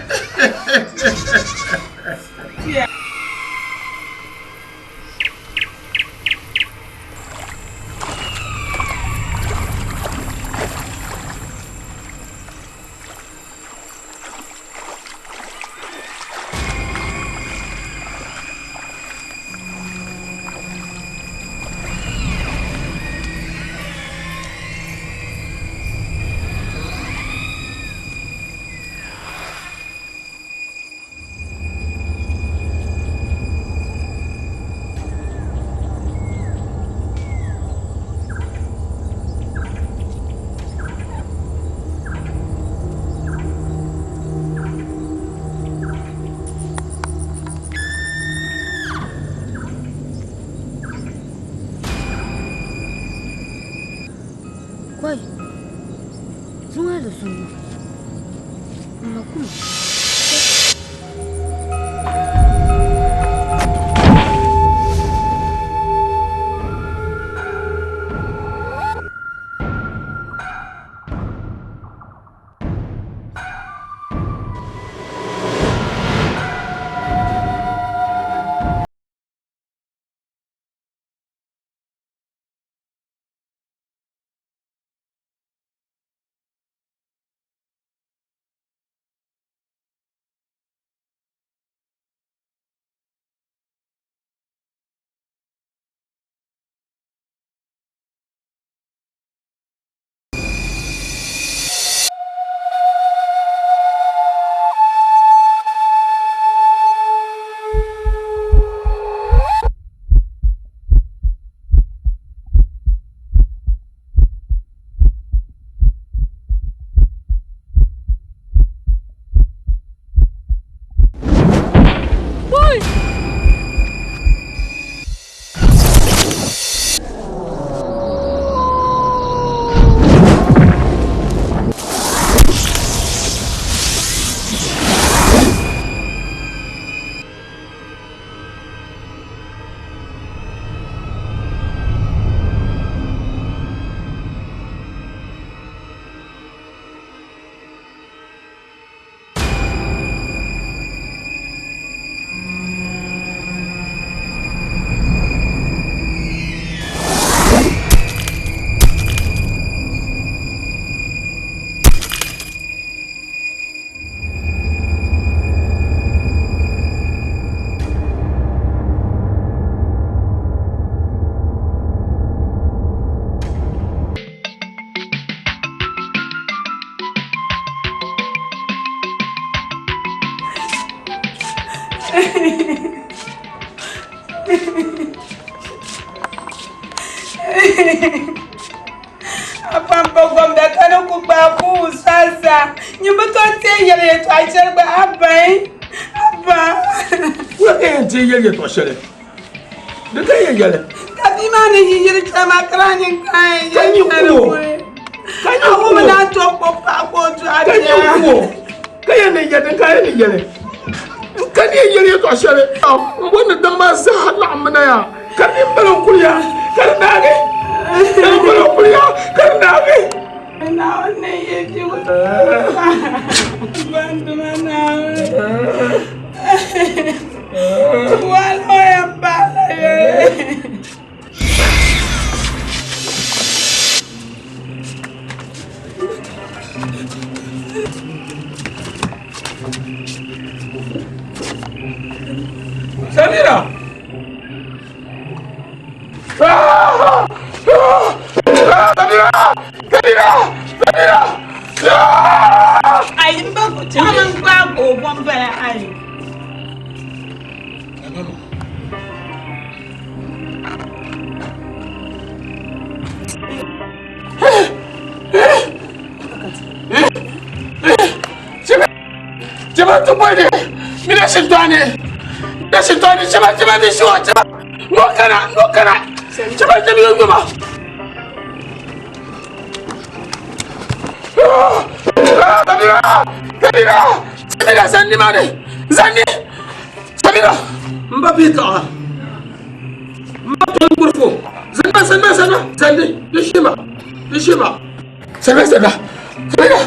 Koi, zuŋɔ alizumma, m ma kum. A pam pa gomda ka ni ku gbaai kuui saasa. Nyin bi tooi teei yɛli yɛtɔɣa shɛli gba Abba yi, Abba. Wula ka yɛn teei yɛli yɛtɔɣa shɛli? Di ka yɛn yɛli. Ka bia maa ni yi yiri kpɛma maa ka daa nyin ka yɛn Ka nyin yɛli ku o. kuli. Ka nyin A ku wum o. naa tooi kpuɣi paɣa ka o dɔɣi Ka bia. nyin ku o. Ka yɛn ni yɛli din ka yɛn ni yɛli. N ka ni yɛn yɛli yɛtɔɣa shɛli. N bɔri ni daŋ maa zaa laɣimmi na yaa. Ka di bala n kuliya ka di naagi. Ka di bala n kuliya ka di naagi. Naawuni ni yi bigu banduma Naawuni. Wala o yɛn baala yɛli. Samira! Samira! Samira! Samira! Ai, n ba chaŋ n gbaag o bɔmbala ai. Chema tumbwede mina shintwani mina shintwani chema chema ni shuwa chema nokana nokana chema chema yo nyuma Samira Samira Samira zanni mane zanni Samira mba bi ta'a mba to ngurfo zanna zanna zanna zanni nishima nishima Samira Samira Samira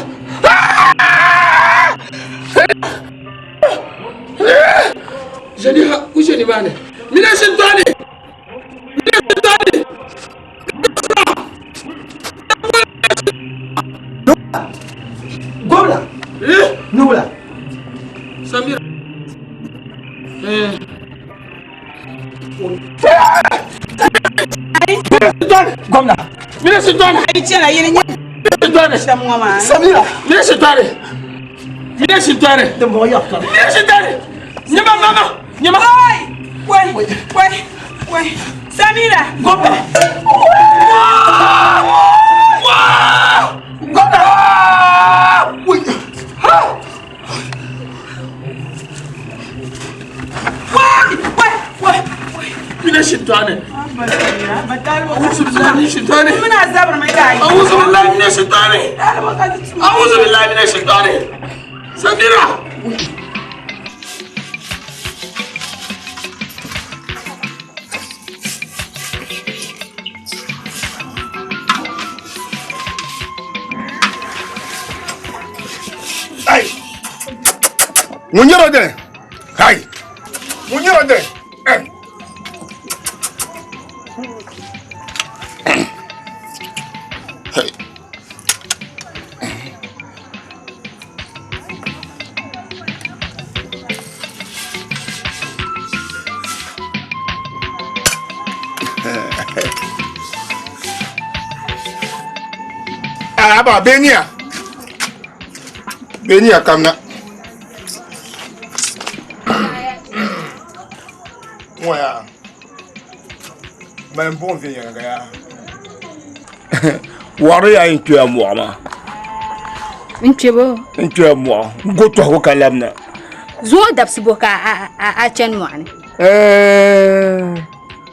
Jeni ha ku jeni mane mina shintwani mina shintwani Gobla. Nubla. Samira. Gomna. Mina shintwani Ai chana yini nyɛ shintwani shɛm ŋɔ maa. Samira. Mina shintwani mina shintwani Din bɔŋɔ yaɣa kam. mina shintwani nyama mama nyama Oi! Wai, wai, wai. Samira. Gomna. Gomna. Wai. Wai, wai, wai, wai. mina shintwani Abba Samira, abba talibu ka أعوذ بالله من الشيطان Muna zabir mai da yi. أعوذ بالله من الشيطان Talibu ka ji ciwo. أعوذ بالله من الشيطان سميرة Ai! Ŋun nyɛra dini? Hai! Ŋun nyɛra dini? Eh! Hey. Ah, aba, benia. Benia kamna. Ŋɔ yaa. Mali buɣim viɛnyɛliŋga yaa. Wɔɣiri yaa yɛn kpɛya mɔɣu maa. N kpe bo? N kpɛya mɔɣu. N go tɔhigu ka labina. Zuŋɔ dabisi bo ka a chani mɔɣu ni?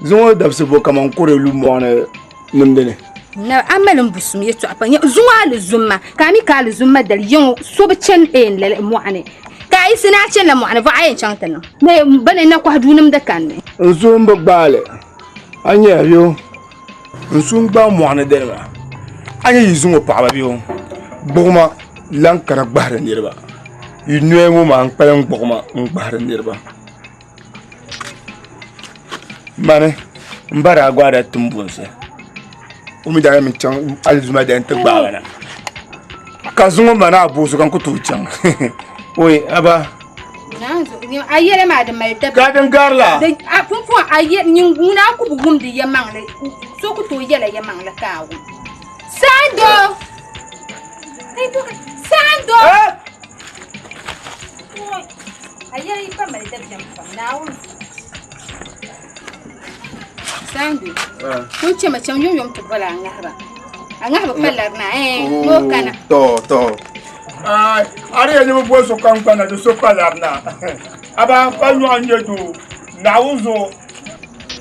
Zuŋɔ dabisi bo kaman kuri lu mɔɣu ni nimdi ni. Na a mali n busum yɛtɔɣa pa. Zuŋɔ alizum ma ka a mi ka alizum ma dali yiŋɔ so bi chani lala mɔɣu ni. Ka a yiɣisi ni a chanila mɔɣu ni vɔɣu a yɛn chaŋ ti niŋ. Ni bini na kɔhi duu nimdi kanni. N suhu m-bi gbaai li. A nyaya bɛ n suhu n-gbaai mɔɣu ni dali maa. A nya yi zuŋɔ paɣiba bɛ gbuɣima lan kana gbahiri niriba. Yi noya ŋɔ maa n-kpalim gbuɣima n-gbahiri niriba. Mani m ba daa gbaai daa tim bunsi. O mi daa yɛn mi chaŋ alizuma dali nti gbaai ba na. Ka zuŋɔ ma ni a booi so ka n ku tooi chaŋ. Oi, aba. A yɛla maa di mali dabiɛm. Ka din gari la? A pumpɔŋ a yɛ nyin ŋuna a ku bi wumdi yɛmaŋli so ku tooi yɛla yɛmaŋli ka a wum. Sando! Sando! A yɛla yi pa mali dabiɛm pam Naawuni. Sandu, kun chɛmi chɛm yomyom ti boli a ŋahiba. A ŋahiba pa lari na, eh, ni o kana. To, to. Ai, a di yɛn ni bi boli sokam gba na, di so pa lari na. A ba, pa nyɔɣu n-nyɛ doo, Naawuni zuɣu.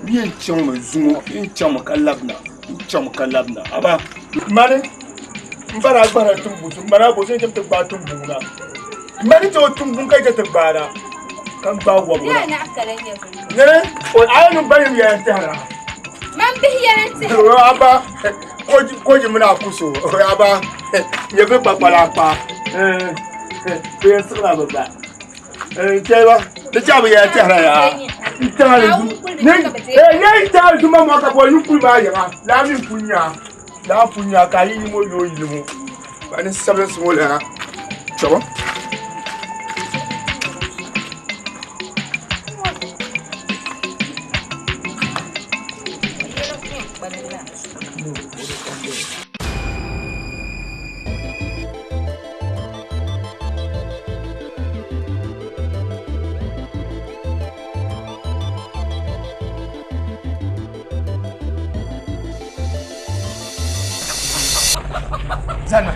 N yɛn chaŋmi zuŋɔ, n yɛn chaŋmi ka labina, n chaŋmi ka labina. A ba, mani, m ba daa gbahirila tiŋbuŋ, m ba daa bo so n-chɛ ti gbaai tiŋbuŋ na. Mani chɛ o tiŋbuŋ ka yi chɛ ti gbaai na, ka gbaai wɔbigu na. Nini, a yɛn niŋ ba yim yɛla n-tɛhira. Man bihi yɛla n-tɛhira. A ba, koji mini a kuso, a ba, nyɛ bɛ kpakpala kpa. Bɛ yɛn siɣila bɛ ba. Chɛba, di chɛ bɛ yɛla tɛhira yaa. N tɛhiri du. Ni tɛhiri du ma ka bɔ yi kuli maa yaŋa. Laa mi n-kuli nya. Laa pun nya ka a yi yimo yooi yili ŋɔ. Ba ni sabilinsi ŋɔ lana. Chɛba. Zana.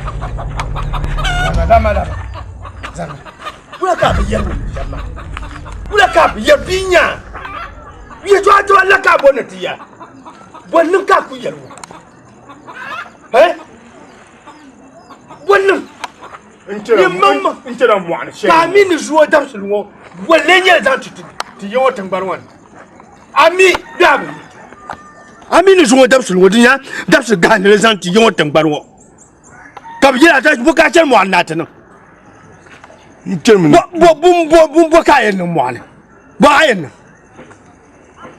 Zana dama dama. Zana. Wula ka bi yɛri shɛm maa? Wula ka bi yɛri bia nya? Yɛtɔɣa tɔɣa la ka a bo ni ti ya? Bɔ niŋ ka a ku yɛri ŋɔ? Eh? Bɔ niŋ? N chɛla mɔɣuni shɛli. Ka a mi ni zuo dabisili ŋɔ bolli nyɛli zaŋ ti ti ya ŋɔ tiŋgbani ŋɔ ni. A mi bɛ a bi mi. A mi ni zuŋɔ dabisili ŋɔ di nya dabisili gahinli zaŋ ti ya ŋɔ tiŋgbani ŋɔ. Ka bi yɛli a bo ka a chani mɔɣuni ni a ti niŋ. Bo bo ka a yɛn niŋ mɔɣuni? Bo a yɛn niŋ?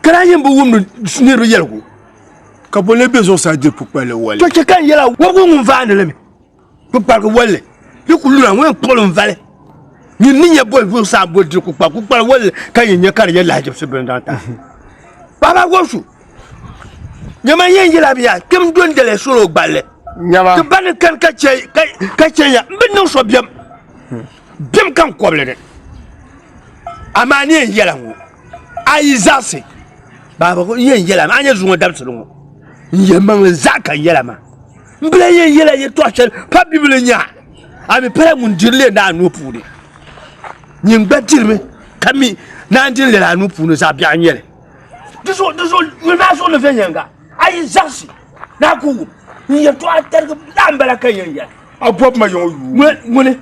Ka daa yɛn bi wumdi niriba yɛligu. Ka bo lee be zuɣusaa diri pukpalli wali? To chɛ ka n yɛla wɔbigu ŋun vaandi li mi. Kpukpaligi wolli yi ku luna ŋun yɛn kpuɣili n-vali. Nyin ni nya boli zuɣusaa boli diri kpukpal kpukpal wolli ka yi nya ka di nyɛ lahajibisi bini zaŋ ti a. Paɣaba wɔbisu, nyama yɛn yɛla bɛ yaa kpɛm dondali solo gballi. Nyama. Ti ba ni kani ka chɛ ya m bi niŋ so biɛm. Biɛm ka n kɔbili ni. Amaa ni yɛn yɛla ŋɔ a yi zaɣisi baaba n yɛn yɛla a nyɛ zuŋɔ dabisili ŋɔ n yɛlimaŋli zaɣ ka n yɛla maa. M bila yɛn yɛla yɛtɔɣ shɛli pa bibili nya a mi pala ŋun diri li naa nuu puuni. Nyin gba dirimi ka mi naan diri li a nuu puuni zaɣ biɛɣu n-nyɛ li. Di zuɣu di zuɣu yuli maa zuɣu ni viɛnyɛliŋga a yi zaɣisi ni a ku wum n yɛtɔɣa tarigi laa m-bala ka yɛn yɛla. A bɔbi ma yiŋɔ yuui. Ŋuni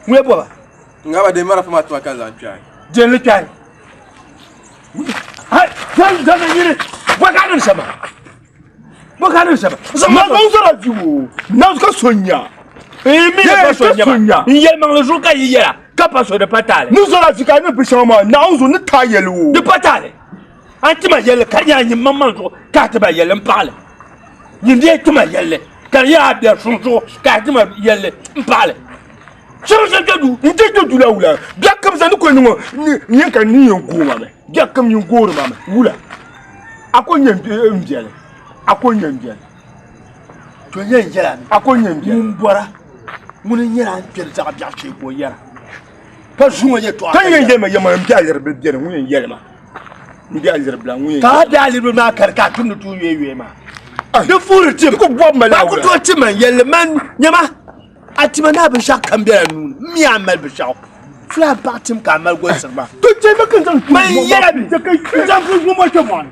ŋuni bɔba? Ŋa ba dee marafa maa tuma ka n zaŋ kpɛhi. Deen li kpɛhi. Hai, zan zan nyini, bɔ ka a niŋ shɛm maa? Bɔ ka niŋ shɛm Ma zaŋ zara vi o na ka so nya. N mi ni pa so nya ma. N yɛlimaŋli zuɣu ka yi yɛla ka pa so di pa taali. Ni zara vi ka ni bi shɛŋa maa Naawuni zuɣu ni taai yɛli o. Di pa taali. A ti ma yɛlli ka di nyɛ a nyin maŋmaŋ zuɣu ka a ti ma yɛlli m paɣili. Nyin dee ti ma yɛlli ka di nyɛ a biɛri suŋ zuɣu ka a ti ma yɛlli m paɣili. Shɛba shɛba kpɛ duu. N ti kpɛ duu la wula. Biɛɣu kam zaa ni kuli niŋ o nyin ka ni yɛn gooi ma mi. Biɛɣu kam nyin goori ma mi wula. A ko nyɛ n biɛli. A ko nyɛ n biɛli. To nyɛ n yɛla mi. A ko nyɛ n biɛli. Ŋun bɔra ŋuni n nyɛla n kpɛri zaɣ biɛɣu shee ka o yɛra. Ka zuŋɔ yɛtɔɣa. Ka nyɛ n yɛli ma yɛma n biɛɣu liri biɛni ŋun yɛn yɛli ma. N biɛɣu liri bila ŋun yɛn. Ka a biɛɣu liri maa kari ka a tumdi tuun yooi yooi maa. Di fuuri tim. Di ku bɔbi ma la wula. Ba ku tooi ti ma n yɛlli man nyɛma. A tima ni a binshɛɣu kam bela nuu ni, m mi a mali binshɛɣu. Fulaan paɣa tim ka a mali golisiri maa. To chɛ ma ka n zaŋ Man yɛla mi, n zaŋ pun ŋum o kpe mɔɣu ni.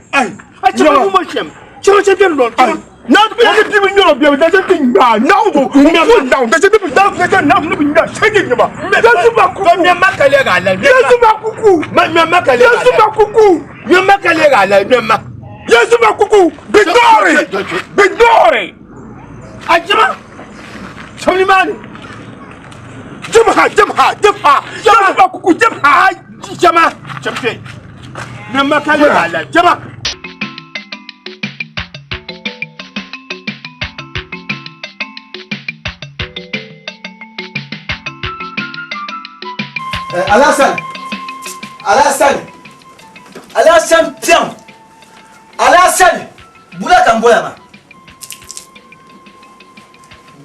A chɛ ma ŋum o shɛm, chɛ ma shɛm beni lɔri, chɛ ma. Naawuni bi ni bi nyɔrɔ bɛ da ti ŋmaa Naawuni ko n ko Naawuni da ti bi da ti Naawuni bi nya shɛgi nyɛma Yesu ma kuku Ŋmɛ ma ka leegi a lali Yesu ma kuku Ma ŋmɛ ma ka leegi a Yesu ma kuku Ŋmɛ ma ka leegi a lali ŋmɛ ma Yesu ma kuku bi dɔɔri bi dɔɔri. A jama shɛm nimaani Jama jama jama Yesu ma kuku jama jama shɛm kpe ŋmɛ ma ka leegi a lali jama. Alasan Alasan Alasan piɛm Alasan bula ka n bola maa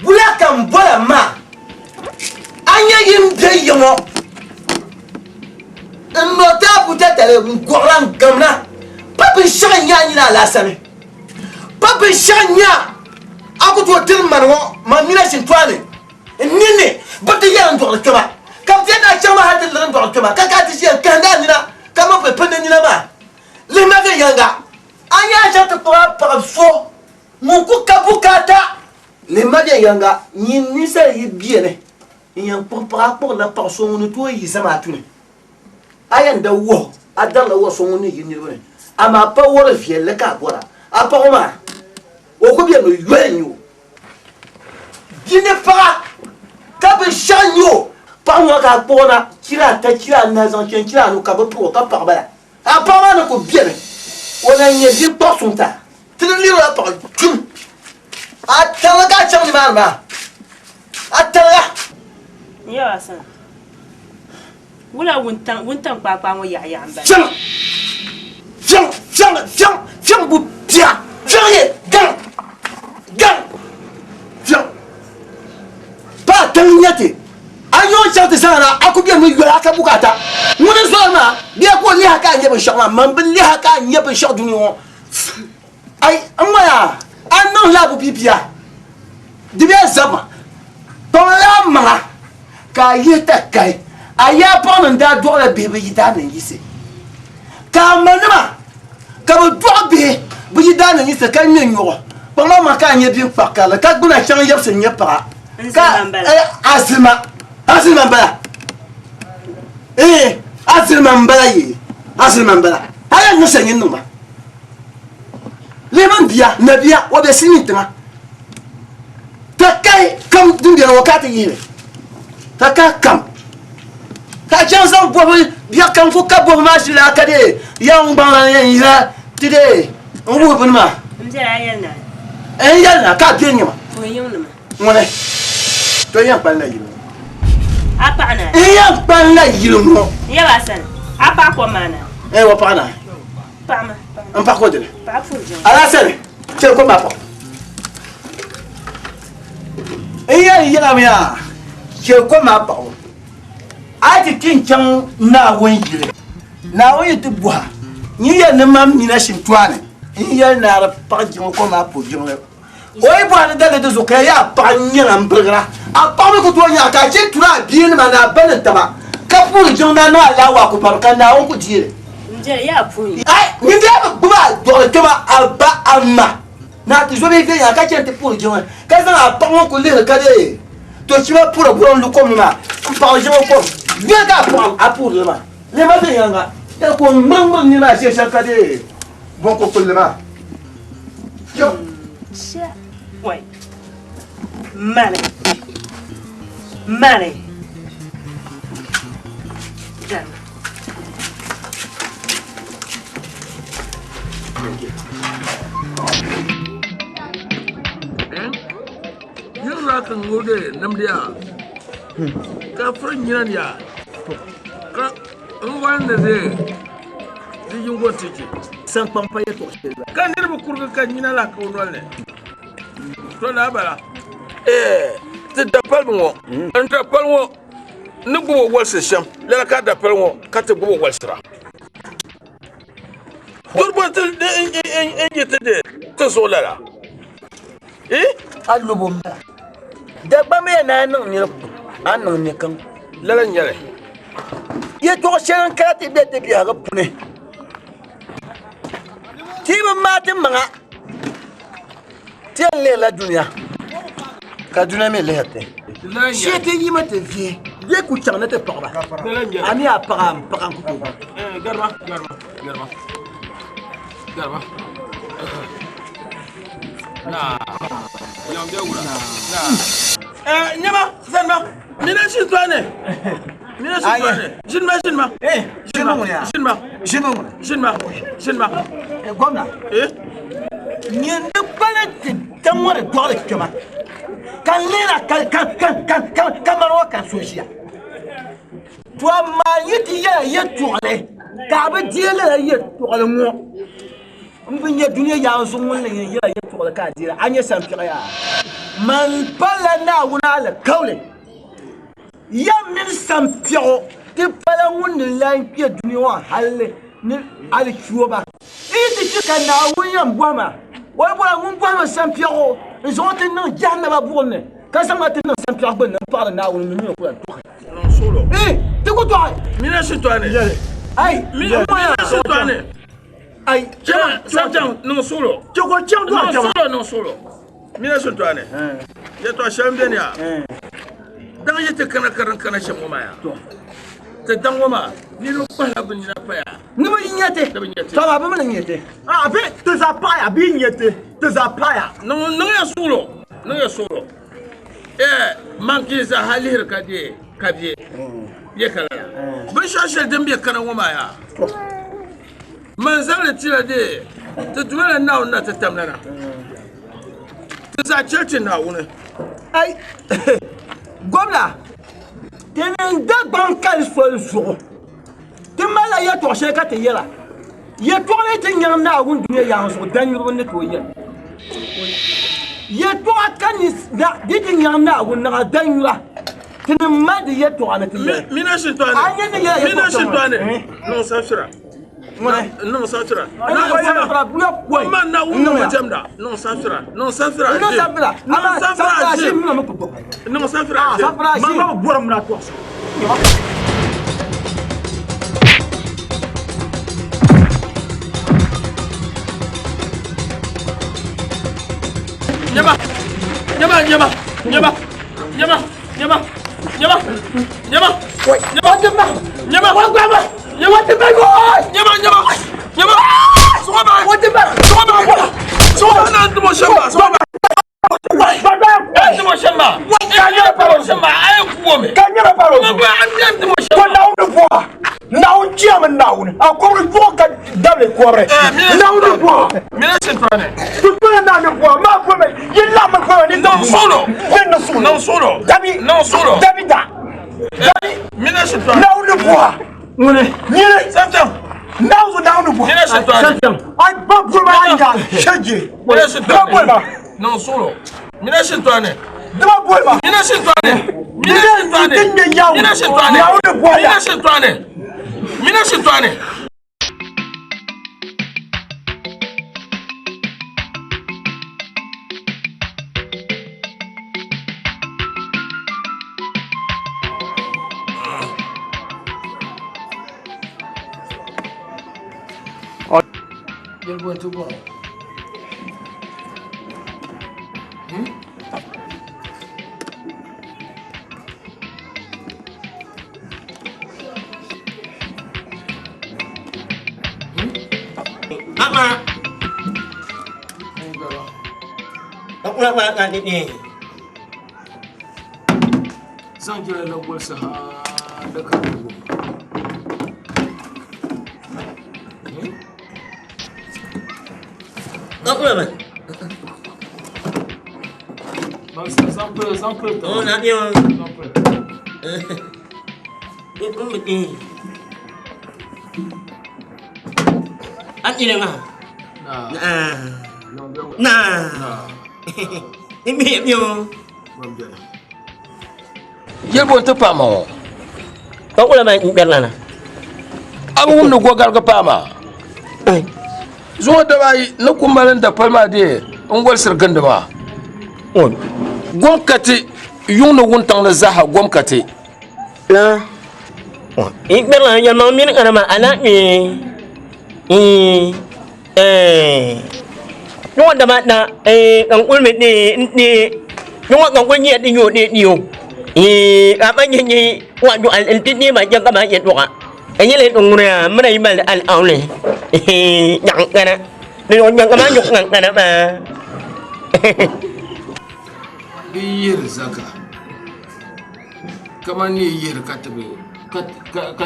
bula ka n bola maa a nyɛ yin bɛ yiŋɔ n no taabu tatali n gɔɣila n gamna. Pa binshɛɣu n-nyɛ a nyini alaasani. Pa binshɛɣu n-nyɛ a a ku tooi tiri mani ŋɔ man mini a shintɔɣu ni n ninni bi ti yɛli n dɔɣiri kpɛma. Ka bɛ ti yɛli ni a chaŋ maa hal ti liri n dɔɣiri kpɛma ka ka a ti ʒiya n-kahindi a nina ka man pili pindi nina maa. Lihima viɛnyɛliŋga, a nya a chaŋ ti kpuɣi a paɣ so ŋun ku ka bukaata. Lihima viɛnyɛliŋga, nyin ninsal yi beni n-yɛn kpuɣi paɣa, a kpuɣirila paɣ so ŋun ni tooi yi zamaatu ni. A yɛn da wuh o, a darila wari so ŋun ni yi niriba ni, amaa pa wari viɛlli ka a bɔra. A paɣ o maa, o ku bemi yoli n-nyɛ o. Bia ni paɣa ka binshɛɣu n-nyɛ o. Paɣ ŋɔ ka a kpuɣ o na chira ata, chira anahi zaŋ chani chira anu ka bɛ paɣ o ka paɣ ba la. A paɣ maa ni ku beni, o na n-nyɛ bia kpuɣ suŋ ti a. Ti ni lihir o la paɣ kpim. A tariga ka a chaŋ nimaani maa, a tariga. N yɛl a sani, wula wuntaŋ kpaakpaa ŋɔ yaɣiyaɣi m-bala? Fiɛŋ! Fiɛŋ! Fiɛŋ! Fiɛŋ! Fiɛŋ bu bia! Fiɛŋ ye! Gaŋ! Gaŋ! Fiɛŋ! Pa tiŋ n-nyɛ ti. A yi o chaŋ ti zaŋ na, a ku bemi yoli a ka bukaata. Ŋuni n-zɔri maa, bee ka o lihi a ka a nya binshɛɣu maa? Man bi lihi a ka a nya binshɛɣu dunia ŋɔ. Ai, n ŋɔya, a niŋ la a bu bia, di bee zama, kpaŋla a maŋa ka a yihi takahi. A yaa paɣa ni daa dɔɣila bihi bɛ yidaannim yisi, ka a manima ka bɛ dɔɣi bihi bɛ yidaannim yisi ka ŋme nyuɣu. Kpaŋ a maŋa ka a nya biŋkpaɣ karili ka gbuna chaŋ yɛbisi n-nyɛ paɣa. Ka azilima, azilima m-bala. Ee, azilima m-bala yee, azilima m-bala. A yɛn niŋ shɛli nyin niŋ ma. Lehman bia, nabia, o be silimiin tiŋa. Takahi kam din beni ŋɔ ka a ti yihi li. Takahi kam. Ka a chaŋ zaŋ bɔbi bia kam ku ka bɔbi maa ʒili a ka dee ya ŋun gbaŋ lan yɛn yihila ti dee n wuhi bini maa. N biɛla a yɛli na. N yɛli na ka a be nyɛma. Puhi yiŋnima. Ŋuni? To n yɛn kpalinla yili ŋɔ. A paɣa na. N yɛn kpalinla yili ŋɔ. N yɛba a sani. A paɣa kom maa na. N wa paɣa na. N paɣa ko dini. Alasani chɛ ko maa paɣa. N yɛn yɛlimi yaa chɛ ko maa paɣa a ti ti n chaŋ Naawuni yili. Naawuni yi ti bɔha nyin yɛli ni man mina shintɔɣani n yɛli ni a di paɣi jiŋli ko maa po jiŋli. O yi bɔhi ni daliri di zuɣu ka ya a paɣa nyɛla m-birigira, a paɣa mi ku tooi nya a ka a chɛ n-turi a bia nima ni a ba ni taba, ka puhiri jiŋ ni a niŋ alaawaa ku pari ka Naawuni ku deei li. Ai, nyin daa bi gbubi a dɔɣili kpɛma, a ba, a ma ni a tizobihi viɛnyɛla ka chɛ nti puhiri jiŋli, ka zaŋ a paɣa ŋɔ kuli lihiri ka deei tochima puri buri n-lu kom ni maa m-paɣi jiŋli kom viɛli ka a paɣa a puhiri li maa. Lihima viɛnyɛliŋga, yɛli ka o ŋmiriŋmiri nini maa ʒe shɛli ka deei bɔnko kpulli maa. Wai. Mani. Mani. Done. Yɛrila ka ŋɔ de nimdiya ka firi nyina niya ka n wali ni de di yingo ti chɛ. Sankpaŋ pa yɛtɔɣ shɛli la. Ka niriba kurigi ka nyina la ka o noli ni. To laa bala. Ee, ti dapalibu ŋɔ, n dapali ŋɔ ni gbubi o wolisi shɛm, lala ka dapali ŋɔ ka ti gbubi o wolisira. Duri ti n yi ti di ti zuɣu lala. Ee, a lubu m-bala. Dagbamba yɛn ni a niŋ nira kum, a ni niŋ ni kaŋ. Lala n-nyɛ li. Yɛtɔɣ shɛli n-kana ti be ti biɛhigu puuni. Ti bi maai ti maŋa, ti yɛn lihirila dunia, ka dunia mi lihiri ti. Shee ti yimi ti vihi bɛ ku chaŋ ni ti paɣiba, a mi a paɣa m paɣa n-ku tooi baŋ. Nyama, zanima, mina shintɔni. Mina shintɔni. Ʒinima, ʒinima. Ʒinima, ʒinima. Ʒinima, ʒinima. Gomna. Nyin di kpali ti daŋ ŋɔ di dɔɣili kpɛma ka n lihira ka ka ka ka ka ka mani ŋɔ ka so ʒiya. To amaa yi ti yɛla yɛtɔɣili ka a bi deei lala yɛtɔɣili ŋɔ M bi nya dunia yaanzuɣu ŋun la yɛn yɛla yɛtɔɣili ka a deeri a nya sampiɣu yaa. Man palila Naawuni alikauli. Ya mini sampiɣu ti pala ŋun ni lan kpe dunia ŋɔ halli ni alichooba. N yi ti. ti chɛ ka Naawuni yɛn bɔhi ma, o yi bɔra ŋun bɔhi ma sampiɛɣu n-zaŋ o ti niŋ jahannama buɣim ni, ka zaŋ ma ti niŋ sampiɛɣu gbunni m-paɣiri Naawuni mi mi o ku lan tɔɣi. Ee, ti ku tɔɣi. Mina shintɔni. Ai, Mina shintɔni. Ai, Chaŋ, chaŋ, niŋ suɣulo. Chɛ ka o chaŋ dɔɣi Niŋ kpɛma. suɣulo, niŋ suɣulo. Mina shintɔni. Yɛtɔɣ shɛli m-beni yaa. Daŋ yi ti kana ka din kana shɛm ŋɔ maa yaa. Ti daŋ ŋɔ maa, niriba kpahila bɛ nina paya. Ni bɛ nya ti. Ni bɛ nya ti. Tɔ amaa bɛ mi ni nya ti. A bɛ ti zaa paɣiya bɛ yi nya ti, ti zaa paɣiya. Niŋ, niŋya suɣulo, niŋya suɣulo. Ɛɛ, man ka yi zaa ha lihiri ka deei ka bɛ ye ka lala. Binshɛɣu shɛli din be kana ŋɔ maa yaa. Man zaŋ li tila dee ti dumila Naawuni na ti tamla na. Ti zaa chɛli ti Naawuni. Ai, gomna, ti ni Dagbaŋ kali soli zuɣu, ti malila yɛtɔɣ shɛli ka ti yɛra, Yɛtɔɣa ni ti nyaŋ Naawuni dunia yaŋ zuɣu danyuriba ni tooi yɛli. Yɛtɔɣa ka ni di ti nyaŋ Naawuni naɣa danyura, ti ni mali di yɛtɔɣa ni ti yɛli. Mina shintɔni. A nyɛ ni yɛla Mina yɛtɔɣa shintɔni. shɛŋa. Niŋ safira. Ŋuni? Niŋ safira. Niŋ safira buya pɔi. Ma Naawuni ni jɛmda. Niŋ safira. Niŋ safira. Niŋ safira. Niŋ Amaa safira safira ʒim. ʒim niŋmi kpukpuk. Niŋ safira Ah, ʒim. safira ʒim. Ma gba bi bɔri muna tɔɣisi. Nyama. Nyama nyama. Nyama. Nyama. Nyama. Nyama. Nyama. Nyama. Nyama. Nyama. Nyama nyama. Nyama. Sɔgɔma. Sɔgɔma. Sɔgɔma na n dimo shɛm maa. Sɔgɔma. N dimo shɛm maa. N dimo shɛm maa. A ye kuo mi. Ka nyɛla paro N gba n dimo shɛm To maa. Naawuni bɔha. Naawuni jɛmi Naawuni. A kɔbiri zuɣu ka dabili kɔbiri. Naawuni bɔha. Mina shintɔni. Tuntuna naa ni bɔha. Maa bɔmi. Yi laɣimi bɔmi ni Niŋ suɣulo. Ni niŋ suɣulo. Niŋ suɣulo. Dabi. Niŋ suɣulo. Dabi da. Dabi. Mina shintɔni. Naawuni bɔha. Ŋuni? Nyini. Samsung. Naawuni Naawuni bɔha. Mina shintɔni. Samsung. Ai ba bɔmi a ya shɛji. Mina Ba shintɔni. bɔmi. Niŋ suɣulo. Mina shintɔni. Dima bɔmi. Mina shintɔni. Mina shintɔni. Din nyɛ yawu. Mina shintɔni. Naawuni bɔha. Mina shintɔni. Mina shintɔni. Yɛli ti bɔŋɔ. Mama. Zaŋ jɛla la golisi ha da ka di wum. Zaŋ pili zaŋ pili. Yɛli bo n-ti paai ma ŋɔ? Ka o lahi ŋmɛri lana. A bi wum ni gɔgarigi paai ma? Zuŋɔ daba ayi ni ku mali n dapali maa dee n wolisiri gindi maa. Gom ka ti yuŋ ni wuntaŋ ni zaaha gom ka ti. La. N ŋmɛri lana yɛlimaŋli mini ŋana maa a na ŋme Nyɔŋɔ dama na ka n kuli mi ni n ni nyɔŋɔ ka n kuli nyɛ di nyɔ ni ni yo ka ma nyɛ nyɛ wa nyɔ n ti ni ma jɛ ka ma yɛ dɔga ka nyɛ le ŋuni ya mini yi mali al awli nyaŋ kana ni nyɔ nyɛ ka ma nyɔ ŋan kana maa Di yihiri zaka kamani ni yi yihiri ka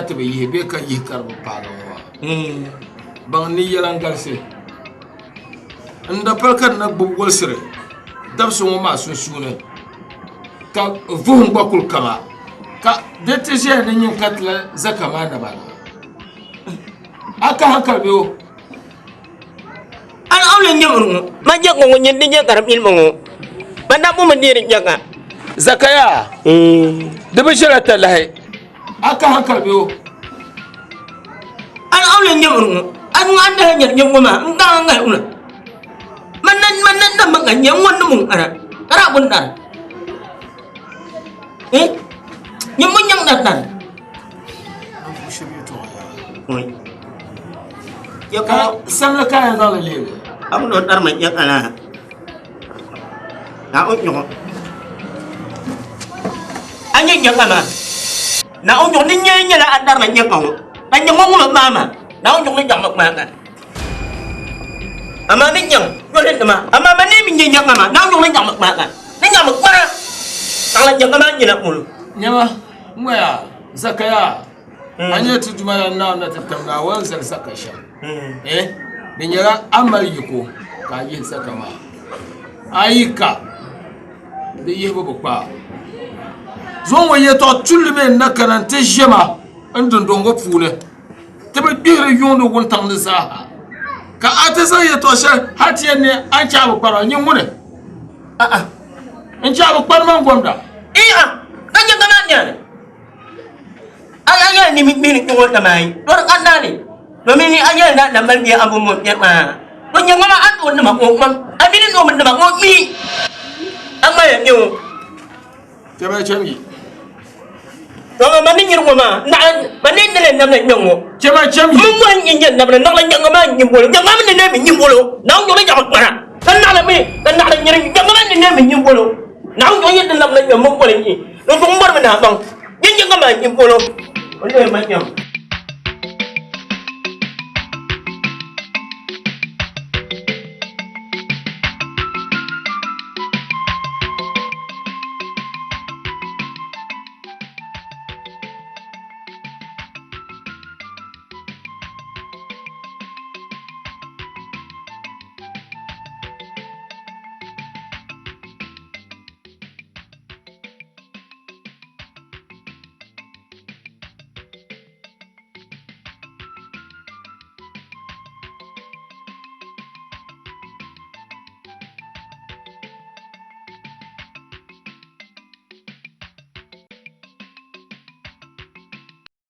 ti bi yihi bee ka yihi ka di bi paagi ŋɔ maa. Baŋ ni yɛla n-galisi. N dapali ka di na gbubi wolisiri dabisi ŋɔ maa sunsuuni, ka vuhim gba kul kama, ka di ti ʒiɛya ni nyin ka ti la zaka maa naba ni. A ka hankali bee o? Al'awli n-nyɛ biri ŋɔ. Ma jɛka ŋɔ nyini di jɛka di pilimi ŋɔ. Ma dabbu mi deeri jɛka. Zaka yaa, di bi ʒiɛla talahi. A ka hankali bee o? Al'awli n-nyɛ biri ŋɔ. A nyuŋ a nahi nyɛri nyɛ ŋɔ maa n gaŋ ŋahi ŋuna. Man na man na na man nyɛ ŋɔ ni mun ara. Ara bun dar. Eh? Nyɛ mun nyaŋ dar dar. Ya ka samli ka yɛn zaŋli leegi. A ku tooi dari ma nyɛ kana. Na o nyuɣu. A nyɛ nyɛ ŋa maa. Na o nyuɣu ni nyɛ nyɛla a dari ma nyɛ ŋa ŋɔ. A nyɛ ŋɔ ŋɔ maa maa. Na o nyuɣu ni nyaɣi ma kpaa Amaa ni nyaŋ yoli nima. Amaa ma ni mi nyɛ nyɛ ŋa maa. Na o nyuɣu ni nyaɣi ma kpaa Ni nyaɣi ma kpaa. Naɣila nyɛ ŋa maa nyɛla ŋolo. Nyɛma ŋɔya zakaya a nyɛ ti Duuma la naam na ti tam Naawuni zali zaka shɛm. Eh, di nyɛla a mali yiko ka a yihi zaka maa. A yi ka di yihibu bi kpaai. Zuŋɔ ŋɔ yɛtɔɣ tulli mi n-na kana nti ʒe ma n dundɔŋ ŋɔ puuni. Ti bi gbihiri yuŋ ni wuntaŋ ni zaaha. Ka a ti zaŋ yɛtɔɣ shɛli hal ti yɛn ni a ni chaai bi kpari ma, nyin ŋuni? A'a, n chaai bi kpari ma n-gomda. Iha, ka nyɛ ka maa nyani. A a yɛli ni mi ni ŋɔ tamai dɔri ka naani domin ni a yɛli na na mali bia a bɔmbɔm nyɛ maa to nyɛ ŋɔ maa a tooi nima ŋɔ ŋmam a mini noo mi nima ŋɔ mi a ŋmaya nyɛ ŋɔ. Chɛmɛ chɛmyi. To ma ni nyiri ŋɔ maa naɣa ma ni ni le namla nyɛ ŋɔ. Chɛmɛ chɛmyi. Min ŋɔ n nyɛ namla naɣila nyɛ ŋɔ maa nyɛ bolo nyɛ ŋɔ mi ni ne mi nyɛ bolo naɣa nyɛ yaɣa kpara ka naɣila mi ka naɣila nyiri nyɛ ŋɔ maa ni ne mi nyɛ bolo naɣa nyɛ nyɛ namla nyɛ min bolo nyɛ. N zuɣu mɔrimi ni a baŋ. Yi nyɛ ŋɔ maa n polo. O leei ma nyam.